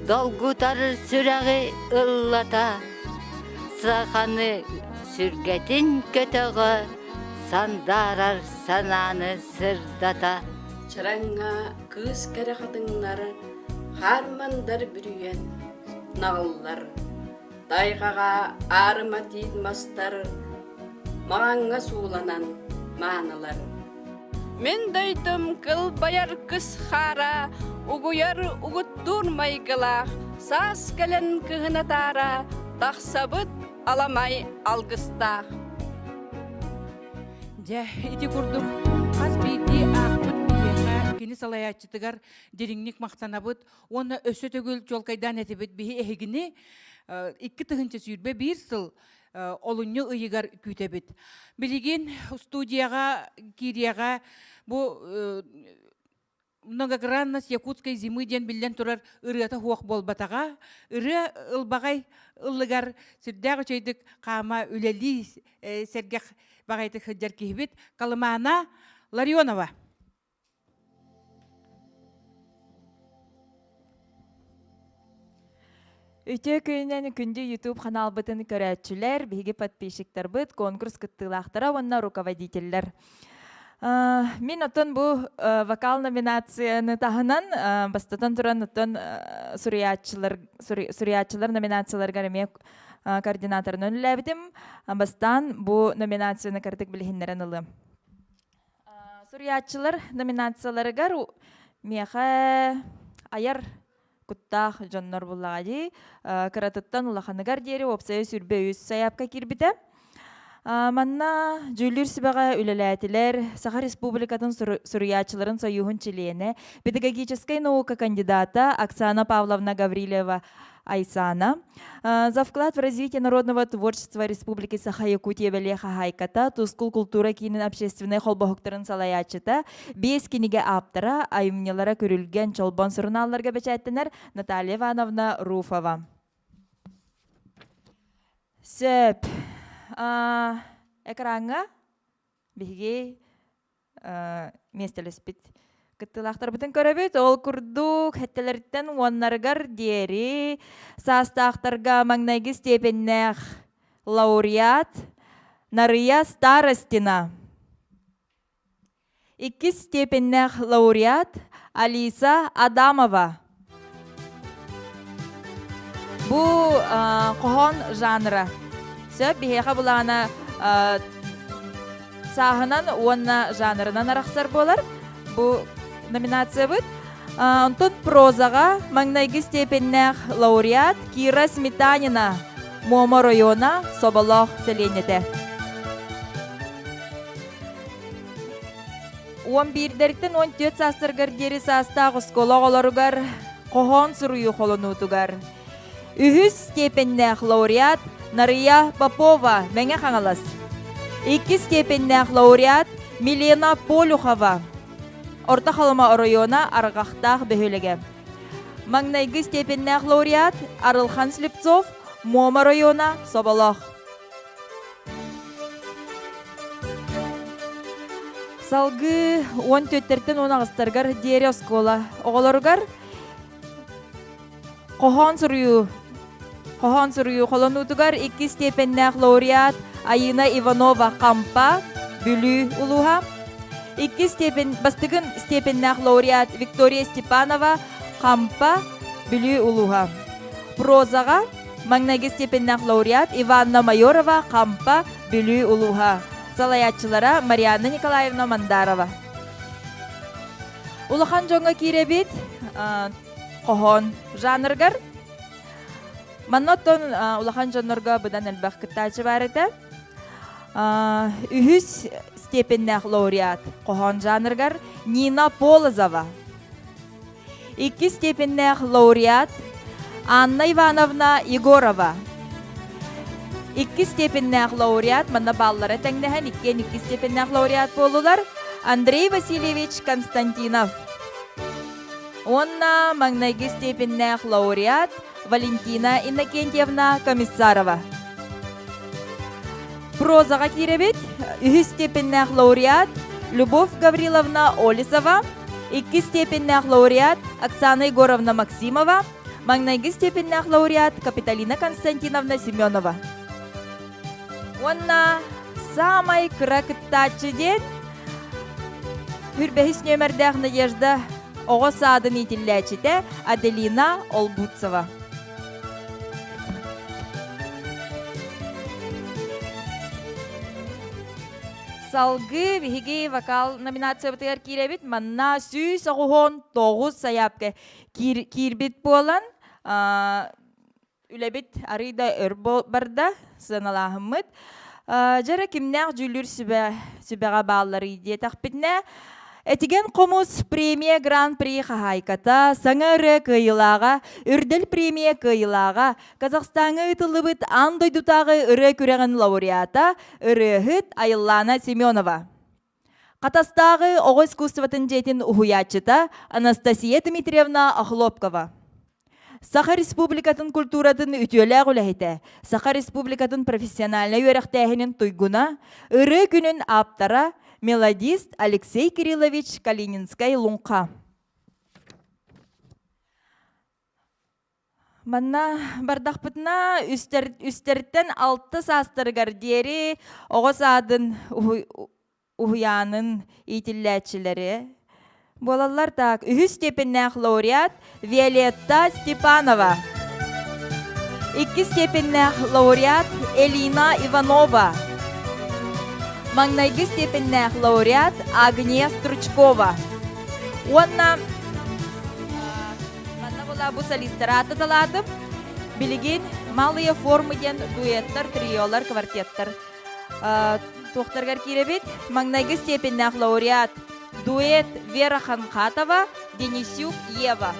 долгутар сүрэҕи ыллата саханы сүргэтин көтөҕө сандаарар санааны сырдата
Чараҥҥа кыыс кэрэ хатыҥнар хаармандар бүрүйэн наҕыллар Тайҕаҕа аарыма тиит мастар маҕаҥҥа сууланан маанылар.
Мин дойдум кылбайар кыс хаара, угуйар угуттуур майгылаах, саас кэлэн кыһын атаара, тахсабыт аламай алгыстаах.
Дьэ, ити курдук хас биирдии аахпыт киһиэхэ кини салайааччытыгар дириҥник махтанабыт Уонна өссө төгүл чуолкайдаан этибит биһи эһигини 2021 сыл олунньу ыйыгар күүтэбит. Билигин студияҕа киириэҕэ бу многогранность якутской зимы диэн биллэн турар ырыата суох буолбатаҕа. Ырыа ылбаҕай ыллыгар сүрдээх үчүгэйдик хаама үлэлии сэргэх баҕайытык сылдьар киһибит Калымаана Ларионова.
Үтүө күнүнэн күндү YouTube ханаалбытын көрөөччүлэр, биһиги подписчиктарбыт, конкурс кыттыылаахтара уонна руководителлэр. Мин оттон бу вокал номинацияны таһынан бастатан туран оттон суруйааччылар суруйааччылар номинацияларыгар эмиэ координаторынан үлэлээбитим. Бастаан бу номинацияны кыратык билиһиннэрэн ылыам. Суруйааччылар номинацияларыгар миэхэ айар куттаах дьоннор буллаҕа дии. Кыратыттан улаханыгар диэри уопсайа 23 сайаапка киирбитэ. Манна дьүүллүүр сүбэҕэ үлэлээтилэр Саха Республикатын суруйааччыларын сойууһун чилиэнэ, педагогическай наука кандидата Оксана Павловна Гаврильева Айсана. За вклад в развитие народного творчества Республики Саха-Якутия бэлиэ хаһаайката, Тускул култуура киинин общественнай холбоһуктарын салайааччыта, биэс кинигэ ааптара, айымньылара Күрүлгэн Чолбон сурунаалларга бэчээттэнэр Наталья Ивановна Руфова. Сөп. Экраҥҥа биһиги миэстэлэспит кыттыылаахтарбытын көрөбүт. Ол курдук, хэттэлэриттэн уоннарыгар диэри саастаахтарга маҥнайгы степеннээх лауреат Нарыйа Старостина. Иккис степеннээх лауреат Алиса Адамова. Бу хоһоон жанра. Сөп биһиэхэ былаана сааһынан уонна жанрынан арахсар буолар. Бу номинациябыт. Онтон прозаҕа маҥнайгы степеннээх лауреат Кира Сметанина, Муома оройуона, Соболоох сэлиэнньэтэ. 11-дэртэн 14 саастарыгар диэри саастаах оскуола оҕолоругар хоһоон суруйуу холонуутугар Үһүс степеннээх лауреат Нарыйа Попова, Мэҥэ Хаҥалас. Иккис степеннээх лауреат Милена Полюхова, Орто Халыма оройуона Арҕахтаах бөһүөлэгэ. Маҥнайгы степеннээх лауреат Арылхан Слепцов, Муома оройуона Соболоох. Салгыы 14-тэн 18-тарыгар диэри оскуола оҕолоругар Хоһоон суруйуу Хоһоон суруйуу холонуутугар иккис степеннээх лауреат Айыына Иванова Хампа, Бүлүү улууһа. Иккис степен, бастыгын степеннээх лауреат Виктория Степанова Хампа, Бүлүү улууһа. Прозаҕа маҥнайгы степеннээх лауреат Иванна Майорова Хампа, Бүлүү улууһа. Салайааччылара Марианна Николаевна Мандарова. Улахан дьоҥҥо киирэбит. Хоһоон жанрыгар. Манна оттон улахан дьоннорго быдан элбэх кыттааччы баар этэ. Үһүс степеннээх лауреат хоһоон жанрыгар Нина Полозова. Иккис степеннээх лауреат Анна Ивановна Егорова. Иккис степеннээх лауреат манна бааллара тэҥнэһэн иккиэн иккис степеннээх лауреат буоллулар Андрей Васильевич Константинов. Уонна маҥнайгы степеннээх лауреат Валентина Иннокентьевна Комиссарова. Прозаҕа киирэбит. Үһүс степеннээх лауреат Любовь Гавриловна Олесова, иккис степеннээх лауреат Оксана Егоровна Максимова, маҥнайгы степеннээх лауреат Капиталина Константиновна Семенова. Уонна саамай кыра кыттааччы диэн Хүрбэһис нүөмэрдээх Надежда оҕо саадын иитиллээччитэ Аделина Олбуцева. Салгыы биһиги вокал номинациябытыгар киирэбит. Манна 199 сайаапка киирбит буолан, Үлэбит арыый да өр барда, сыаналааһыммыт. Дьэ эрэ кимнээх дьүүллүүр сүбэ, сүбэҕэ баалларый диэтэхпитинэ, Этигэн хомус премия Гран-при хаһаайката, саҥа ырыа кыайыылааҕа, Үрдэл премия кыайыылааҕа, Казахстаҥҥа ыытыллыбыт аан дойдутааҕы ырыа күрэҕин лауреата, ырыаһыт Айыллаана Семенова. Хатастааҕы оҕо искусствотын дьиэтин уһуйааччыта Анастасия Дмитриевна Охлопкова. Саха Республикатын культуратын үтүөлээх үлэһитэ, Саха Республикатын профессиональнай үөрэхтээһинин туйгуна, ырыа күнүн ааптара, мелодист Алексей Кириллович Калининскай-Луҥха. Манна бардахпытына үстэртэн алта саастарыгар диэри оҕо саадын уһуйаанын иитиллээччилэри буолаллар. Так, үһүс степеннээх лауреат Виолетта Степанова. Иккис степеннээх лауреат Элина Иванова. Маҥнайгы степеннээх лауреат Агния Стручкова. Уонна Манна була бу солистары ааттаталаатым. Билигин малые формы диэн дуэттар, триолар, квартеттар туохтарыгар киирэбит. Маҥнайгы степеннээх лауреат дуэт Вера Ханхатова, Денисюк Ева.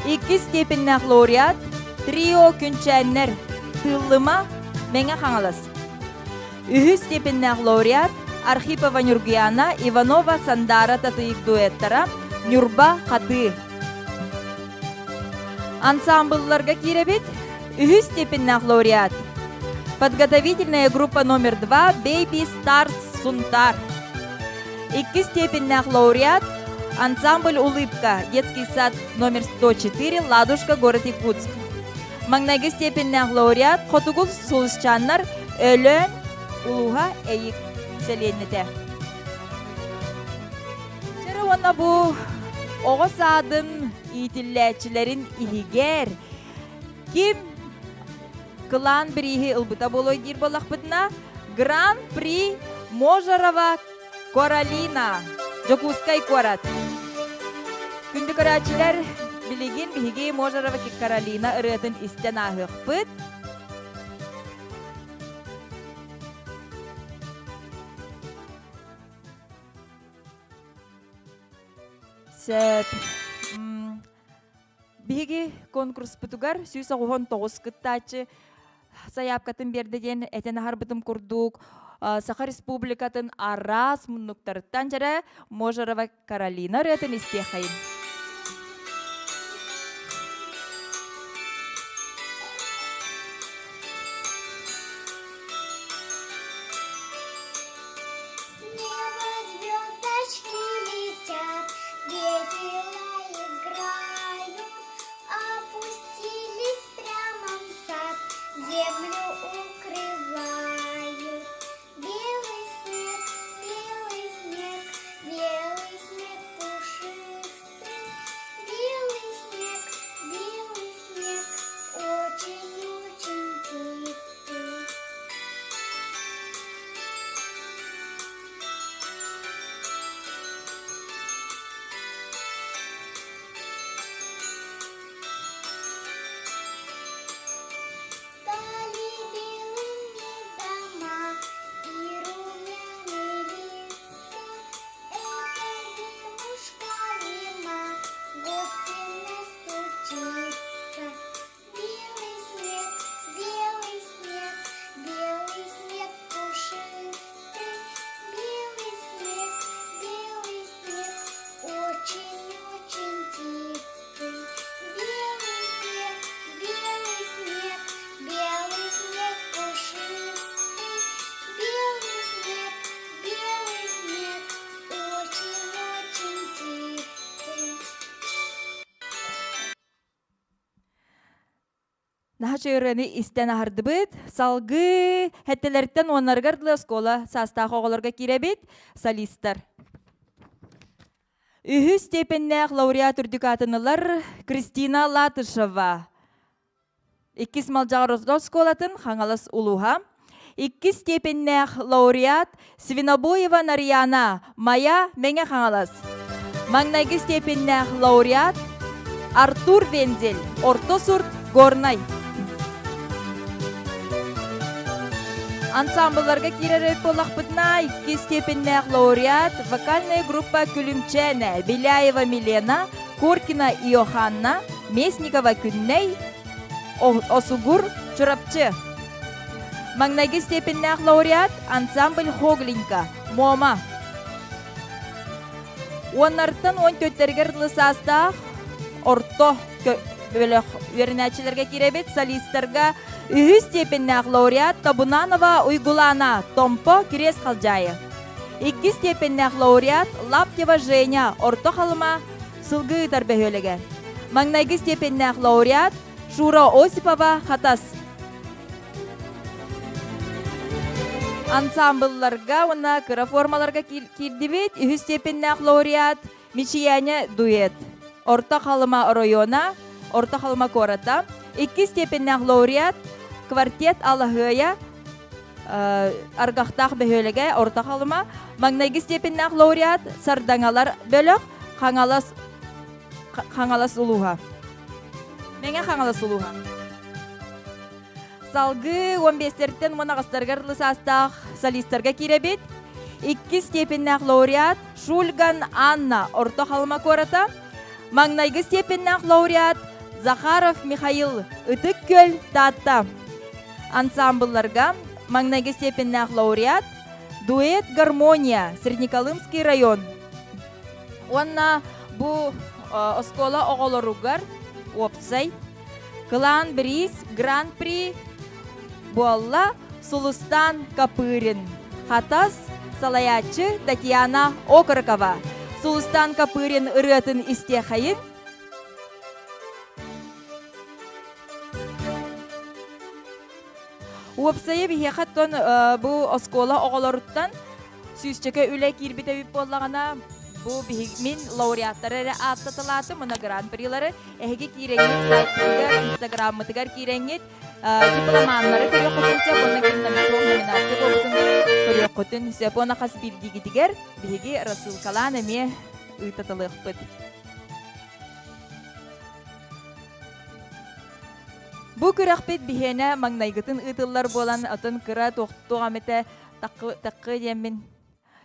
Иккис степеннээх лауреат трио Күнчээннэр, Тыыллыма, Мэҥэ Хаҥалас. Үһүс степеннээх лауреат Архипова Ньургуяна, Иванова Сандара Татыйык дуэттара, Ньурба Хатыы. Ансамблларга киирэбит. Үһүс степеннээх лауреат Подготовительная группа номер 2 Baby Stars Сунтар. Иккис степеннээх лауреат Ансамбль «Улыбка», детский сад номер 104, Ладушка, город Якутск. Маҥнайгы степеннээх лауреат Хотугу сулусчааннар Өлөөн улууһа Эйик сэлиэнньэтэ. уонна бу оҕо саадын иитиллээччилэрин иһигэр ким кылаан бирииһи ылбыта буолуой диир буоллахпытына, Гран-при Можарова Коралина, Дьокуускай куорат. Күндү көрөөччүлэр, билигин биһиги Можарова Каролина ырыатын истэн ааһыахпыт. Сөп. Биһиги конкурспутугар 199 кыттааччы сайаапкатын биэрдэ диэн этэн аһарбытым курдук, Саха Республикатын араас муннуктарыттан дьэрэ Можарова Каролина ырыатын истиэхэйин.
Звездочки летят, весело играют, Опустились прямо в сад, землю укрывают. Белый снег, белый снег, белый снег пушистый, Белый снег, белый снег, очень-очень чистый. Стали белыми дома и румяны лица. Это зимушка зима, гости настучится. Белый снег, белый снег, белый снег пушистый, белый снег, белый снег, очень-очень чистый. Белый снег, белый снег, белый снег пушистый, белый снег, белый снег, очень-очень чистый.
Наһаа ырыаны истэн аһардыбыт. Салгыы хэттэлэриттэн уоннарыгар дылы оскуола саастаах оҕолорго киирэбит. Солистар. Үһүс степеннээх лауреат үрдүк аатын ылар Кристина Латышева. Иккис Малдьаҕар оскуолатын Хаҥалас улууһа. Иккис степеннээх лауреат Свинобоева Нарьяна, Майа Мэҥэ Хаҥалас. Маҥнайгы степеннээх лауреат Артур Вензель, Орто Сурт, Горнай. Ансамблларга киирэр буоллахпытына, икки степеннээх лауреат вокальная группа Күлүмчээнэ, Беляева Милена, Коркина Иоханна, Местникова Күннэй, Осугур, Чурапчы. Маҥнайгы степеннээх лауреат ансамбль Хоглинка, Муома. Уоннартан уон төттөрүгэр дылы саастаах орто бөлөх үөрэнээччилэргэ киирэбит солистарга үһүс степеннээх лауреат Табунанова Уйгулана, Томпо, Кириэс Халдьаайы. Иккис степеннээх лауреат Лаптева Женя, Орто Халыма, Сылгы Ыытар бөһүөлэгэ. Маҥнайгы степеннээх лауреат Шура Осипова, Хатас. Ансамблларга уонна кыра формаларга киирдибит. Үһүс степеннээх лауреат Мичийээнэ дуэт. Орто Халыма оройуона, Орто Халыма куората. Иккис степеннээх лауреат квартет Алаһыайа Аргахтаах бөһүөлэгэ Орто Халыма. Маҥнайгы степеннээх лауреат Сардаҥалар бөлөх Хаҥалас Хаҥалас улууһа. Мэҥэ Хаҥалас улууһа. Салгыы 15-тэртэн 18-тарыгар дылы саастаах солистарга киирэбит. Иккис степеннээх лауреат Шульган Анна Орто Халыма куората. Маҥнайгы степеннээх лауреат Захаров Михаил Ытык Күөл Таатта. Ансамблларга маҥнайгы степеннээх лауреат Дуэт Гармония Среднеколымский район. Уонна бу оскуола оҕолоругар уопсай Кылаан бириис Гран-при буолла Сулустан Копырин. Хатас салайааччы Татьяна Окорокова. Сулустан Копырин ырыатын истиэхэйин. Уопсайа биһиэхэ оттон бу оскуола оҕолоруттан сүүсчэкэ үлэ киирбит эбит буоллаҕына. Бу мин лауреаттары эрэ ааттаталаатым, уонна гран-прилары эһиги киирэҥҥит сайтыгар, инстаграммытыгар киирэҥҥит дипломаннары көрүөххүтүн сөп уонна ким суох номинация буолбутун көрүөххүтүн сөп. Уонна хас биирдиигитигэр биһиги рассылкалаан эмиэ ыытаталыахпыт. Бу күрэхпит биһиэнэ маҥнайгытын ыытыллар буолан, атын кыра туохтуох эмитэ таккы диэммин.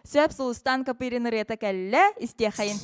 Сөп Сулустан Копырин ырыата кэллэ, истиэхэйин.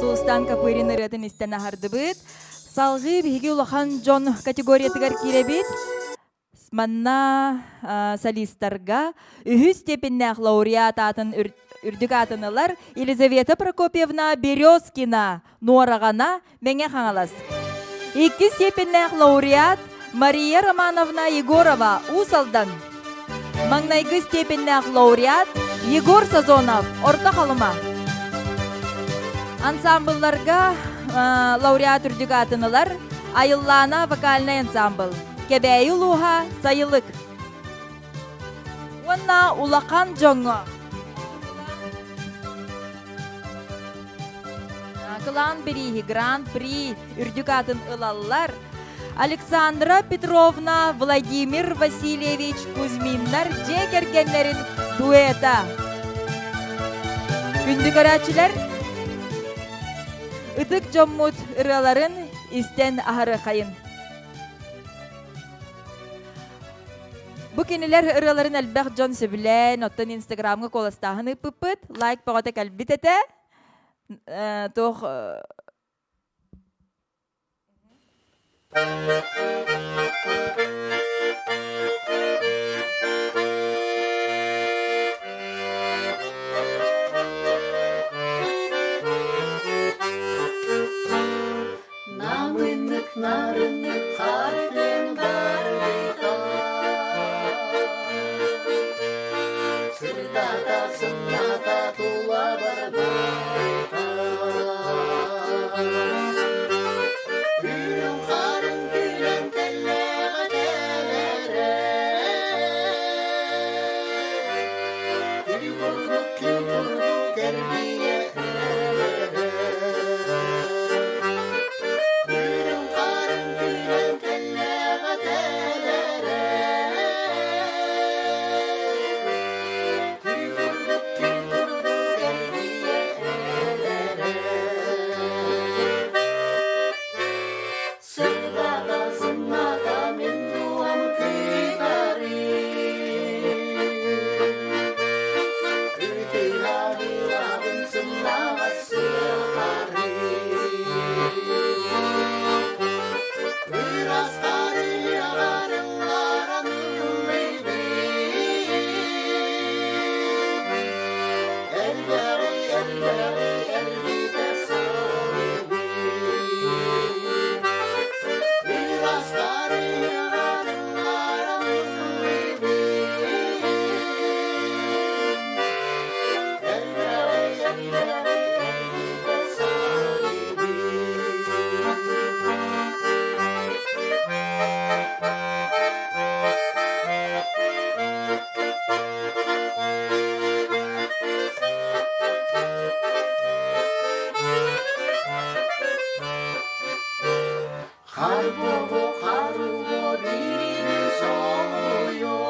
Сулустан Копырин ырыатын истэн аһардыбыт. Салгыы биһиги улахан дьон категориятыгар киирэбит. Манна солистарга үһүс степеннээх лауреат аатын үрдүк аатын ылар Елизавета Прокопьевна Березкина, Нуораҕана, Мэҥэ Хаҥалас. Иккис степеннээх лауреат Мария Романовна Егорова, Уус Алдан. Маҥнайгы степеннээх лауреат Егор Сазонов, Орто Халыма. Ансамблларга лауреат үрдүк аатын ылар Айыллаана вокальнай ансамбл, Кэбээйи улууһа Сайылык. Уонна улахан дьоҥҥо Кылаан бирииһи Гран-при үрдүк аатын ылаллар Александра Петровна, Владимир Васильевич Кузьминнар дьиэ кэргэннэрин дуэта. Күндү көрөөччүлэр, ытык дьоммут ырыаларын истэн аһарыахайын. Бу кинилэр ырыаларын элбэх дьон сөбүлээн, оттон Инстаграмҥа куоластааһын ыыппыппыт, лайк бөҕөтө кэлбит этэ. Туох
Намыннык нарыннык хартын барыта Сырдата сымната тула барбыта Үрүҥ харын күлэн тэллэҕэ Хар буолуо, хар ыллыа биири соһуйуо.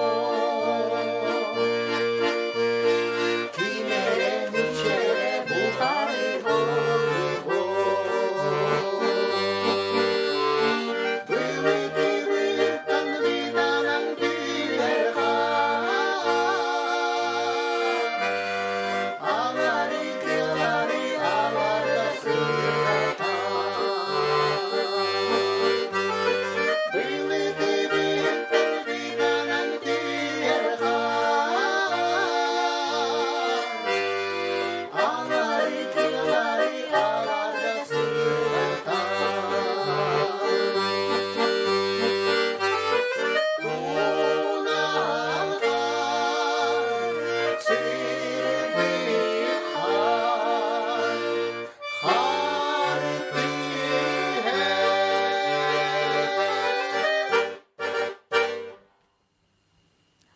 Ким эрэ мичээрэ бухары буолуо. Былыты-былыттан быданан түһэр хаар. Алары тыалары алары сырата. Былыты-былыттан быданан түһэр хаар. Алары тыалары алары сырата.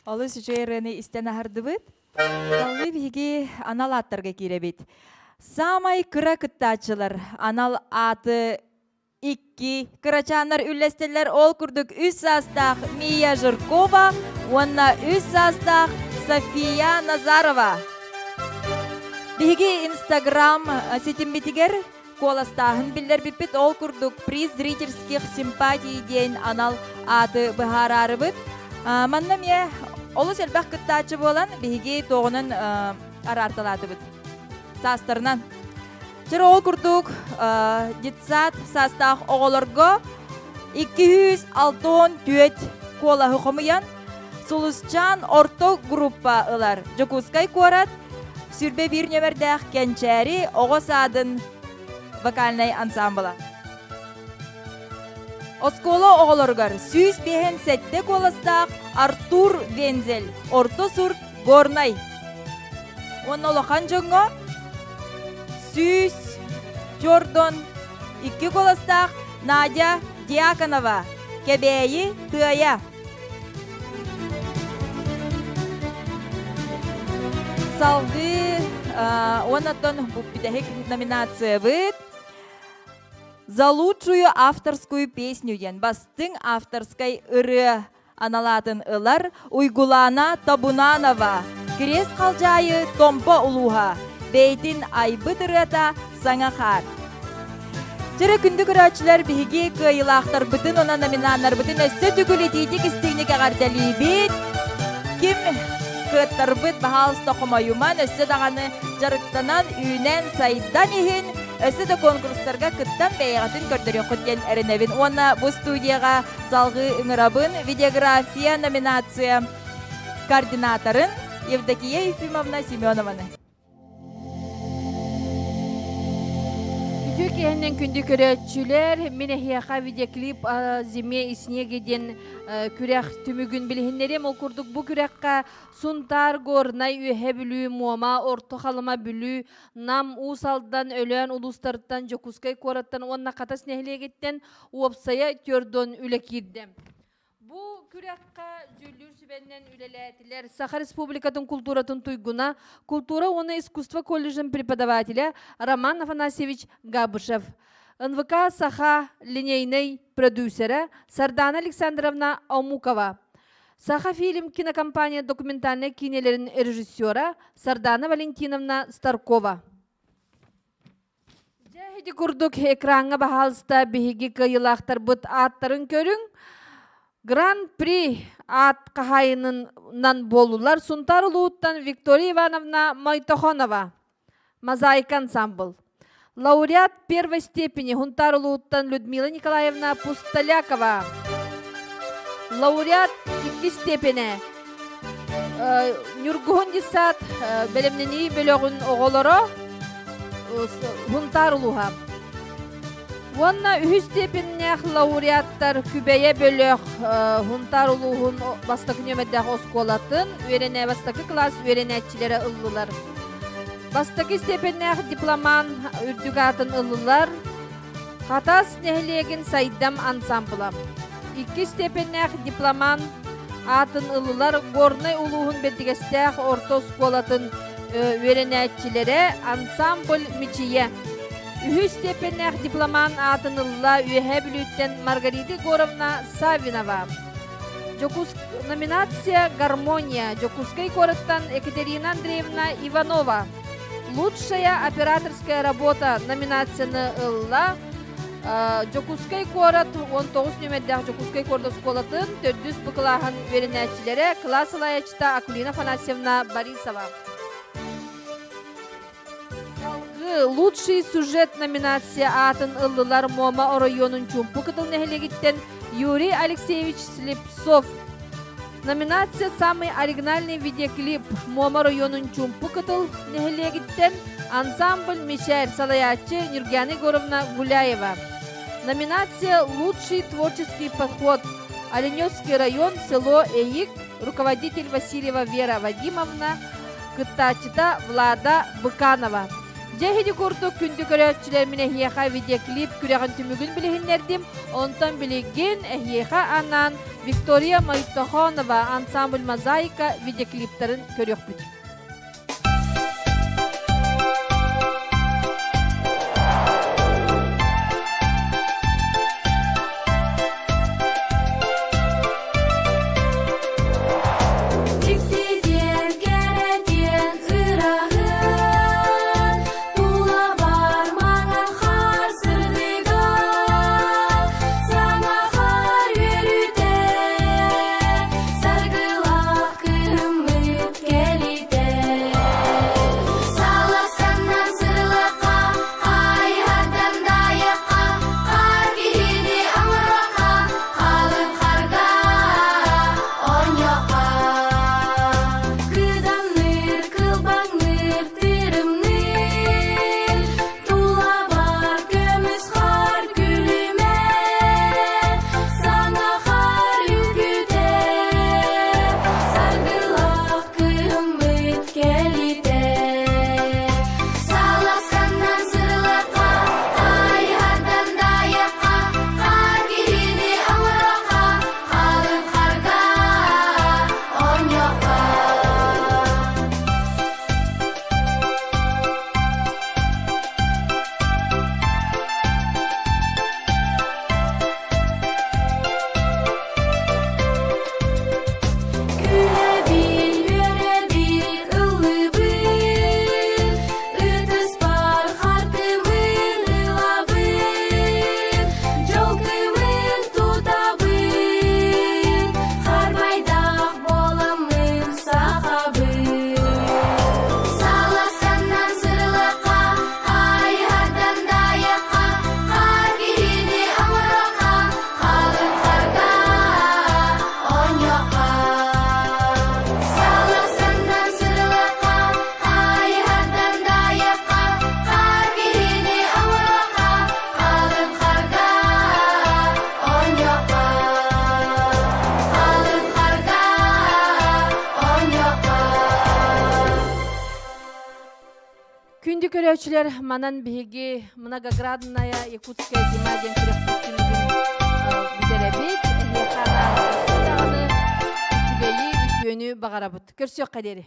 Олус үчүгэй ырыаны истэн аһардыбыт. Салгыы биһиги анал ааттарга киирэбит. Саамай кыра кыттааччылар анал ааты Икки кырачааннар үллэстэллэр ол курдук үс саастаах Мия Жиркова уонна үс саастаах София Назарова. Биһиги Инстаграм ситиммитигэр куоластааһын биллэрбиппит ол курдук приз зрительских симпатий диэн анал ааты быһаараарыбыт. Манна эмиэ олус элбэх кыттааччы буолан биһиги туоҕунан араарталаатыбыт. Саастарынан. Чэр ол курдук детсад саастаах оҕолорго 264 куолаһы хомуйан Сулусчаан орто группа ылар. Дьокуускай куорат сүрбэ биир нөмэрдээх Кэнчээри оҕо саадын вокальнай ансамбла. Оскуола оҕолоругар 157 куоластаах Артур Вензель, Орто Сурт, Горнай. Уонна улахан дьоҥҥо 142 куоластаах Надя Дьяконова, Кэбээйи, Тыайа. Салгыы уоннаттан бу бүтэһик номинациябыт За лучшую авторскую песню диэн бастыҥ авторскай ырыа аналаатын ылар Уйгулаана Тобунанова, Кириэс Халдьаайы Томпо улууһа, бэйэтин айбыт ырыата Саҥа хаар. Дьэрэ күндү көрөөччүлэр биһиги кыайыылаахтарбытын уонна номинаннарбытын өссө төгүл итиитик истиҥник эҕэрдэлиибит. Ким кыаттарбыт баһаалыста хомойуман өссө даҕаны дьарыктанан, үүнэн, сайдан иһин Өссө да куонкурустарга кыттан бэйэҕитин көрдөрүөххүт диэн эрэнэбин. Уонна бу студияҕа салҕыы ыҥырабын видеография номинация координаторын Евдокия Ефимовна Семенованы.
Үтүө киэһэнэн күндү көрөөччүлэр, мин эһиэхэ видеоклип «Зиме и снеге» диэн күрэх түмүгүн билиһиннэриэм. Ол курдук бу күрэххэ Сунтаар, Горнай, Үөһэ Бүлүү, Муома, Орто Халыма, Бүлүү, Нам, Уус Алдан, Өлөөн улуустарыттан, Дьокуускай куораттан уонна Хатас нэһилиэгиттэн уопсайа төрдүөн үлэ киирдэ. Бу күрэххэ дьүүллүүр сүбэннэн үлэлээтилэр Саха Республикатын култууратын туйгуна, култуура уонна искусство колледжын преподавателэ Роман Афанасьевич Габышев, НВК Саха линейнай продюсера Сардана Александровна Омукова, Сахафильм кинокомпания документальнай киинэлэрин режиссера Сардана Валентиновна Старкова. Дьэ, ити курдук экраҥҥа баһаалыста биһиги кыайыылаахтарбыт ааттарын көрүҥ. Гран-при аат хаһаайынынан буоллулар Сунтаар улууттан Виктория Ивановна Мойтохонова, Мозаика ансамбл. Лауреат первой степени Хунтаар улууттан Людмила Николаевна Пустолякова. Лауреат икки степени Ньургуһун детсад бэлэмнэнии бөлөҕүн оҕолоро Хунтаар улууһа. Уонна үһүс степеннээх лауреаттар Күбэйэ бөлөх Хунтаар улууһун бастакы нүөмэрдээх оскуолатын үөрэнэ бастакы кылаас үөрэнээччилэрэ ыллылар. Бастакы степеннээх дипломан үрдүк аатын ыллылар Хатас нэһилиэгин Сайдам ансамбла. Икки степеннээх дипломан аатын ыллылар Горнай улууһун Бэрдигэстээх орто оскуолатын үөрэнээччилэрэ ансамбль Мичийэ. Үһүс степеннээх дипломант аатын ылла Үөһээ Бүлүүттэн Маргарита Егоровна Саввинова. Дьокуус... Номинация «Гармония» Дьокуускай куораттан Екатерина Андреевна Иванова. Лучшая операторская работа номинацияны ылла Дьокуускай куорат 19 нүөмэрдээх Дьокуускай куорат оскуолатын төрдүс бу кылааһын үөрэнээччилэрэ кылаас салайааччыта Акулина Афанасьевна Борисова. Салгыы «Лучший сюжет» номинация аатын ыллылар Муома оройуонун Чуумпу Кытыл нэһилиэгиттэн Юрий Алексеевич Слепцов. Номинация «Самый оригинальный видеоклип» Муома оройуонун Чуумпу Кытыл нэһилиэгиттэн ансамбль «Мишель» салайааччы Нюргяна Егоровна Гуляева. Номинация «Лучший творческий подход» Оленевский район, село Эйик, руководитель Васильева Вера Вадимовна, кыттааччыта Влада Быканова. Дьэ иһини курдук күндү көрөөччүлэр мин эһиэхэ видеоклип күрэҕин түмүгүн билиһиннэрдим. Онтон билигин эһиэхэ анаан Виктория Мойтохонова ансамбль «Мозаика» видеоклиптарын көрүөхпүт.
Дьиктидиэн, кэрэтиэн ыраһын, Тула бар маҥан хаар сырдыга, Саҥа хаар үөрүүтэ, Саргылаах кыһыммыт кэлитэ. Салахсаннан сырылахха, Хайыһардан дайахха, Хаар киһини оҥорохха, Халыҥ харга оонньуохха. Кыдамныыр, кылбаҥныыр, тырымныыр, Тула бар көмүс хаар күлүмэ, Саҥа хаар үҥкүүтэ, Саргылаах кыһыммыт кэлитэ. Салахсаннан сырылахха, Хайыһардан дайахха, Хаар киһини оҥорохха, Халыҥ харга оонньуохха. Күлэбин, үөрэбин, ыллыыбын, Ытыспар хартымын ылабын, Дьолгумун тутабын, Харбайдаах буоламмын сахабын. Салахсаннан сырылахха, Хайыһардан дайахха, Хаар киһини оҥорохха, Халыҥ харга оонньуохха. Салахсаннан сырылахха, Хайыһардан дайахха, Хаар киһини оҥорохха, Халыҥ харга оонньуохха. Халыҥ харга оонньуохха.
Күндү көрөөччүлэр, манан биһиги многоградная якутская зима диэн күрэхпит түмүгүн бүтэрэбит. Эһиэхэ анаан өссө даҕаны үчүгэйи, үтүөнү баҕарабыт. Көрсүөххэ диэри.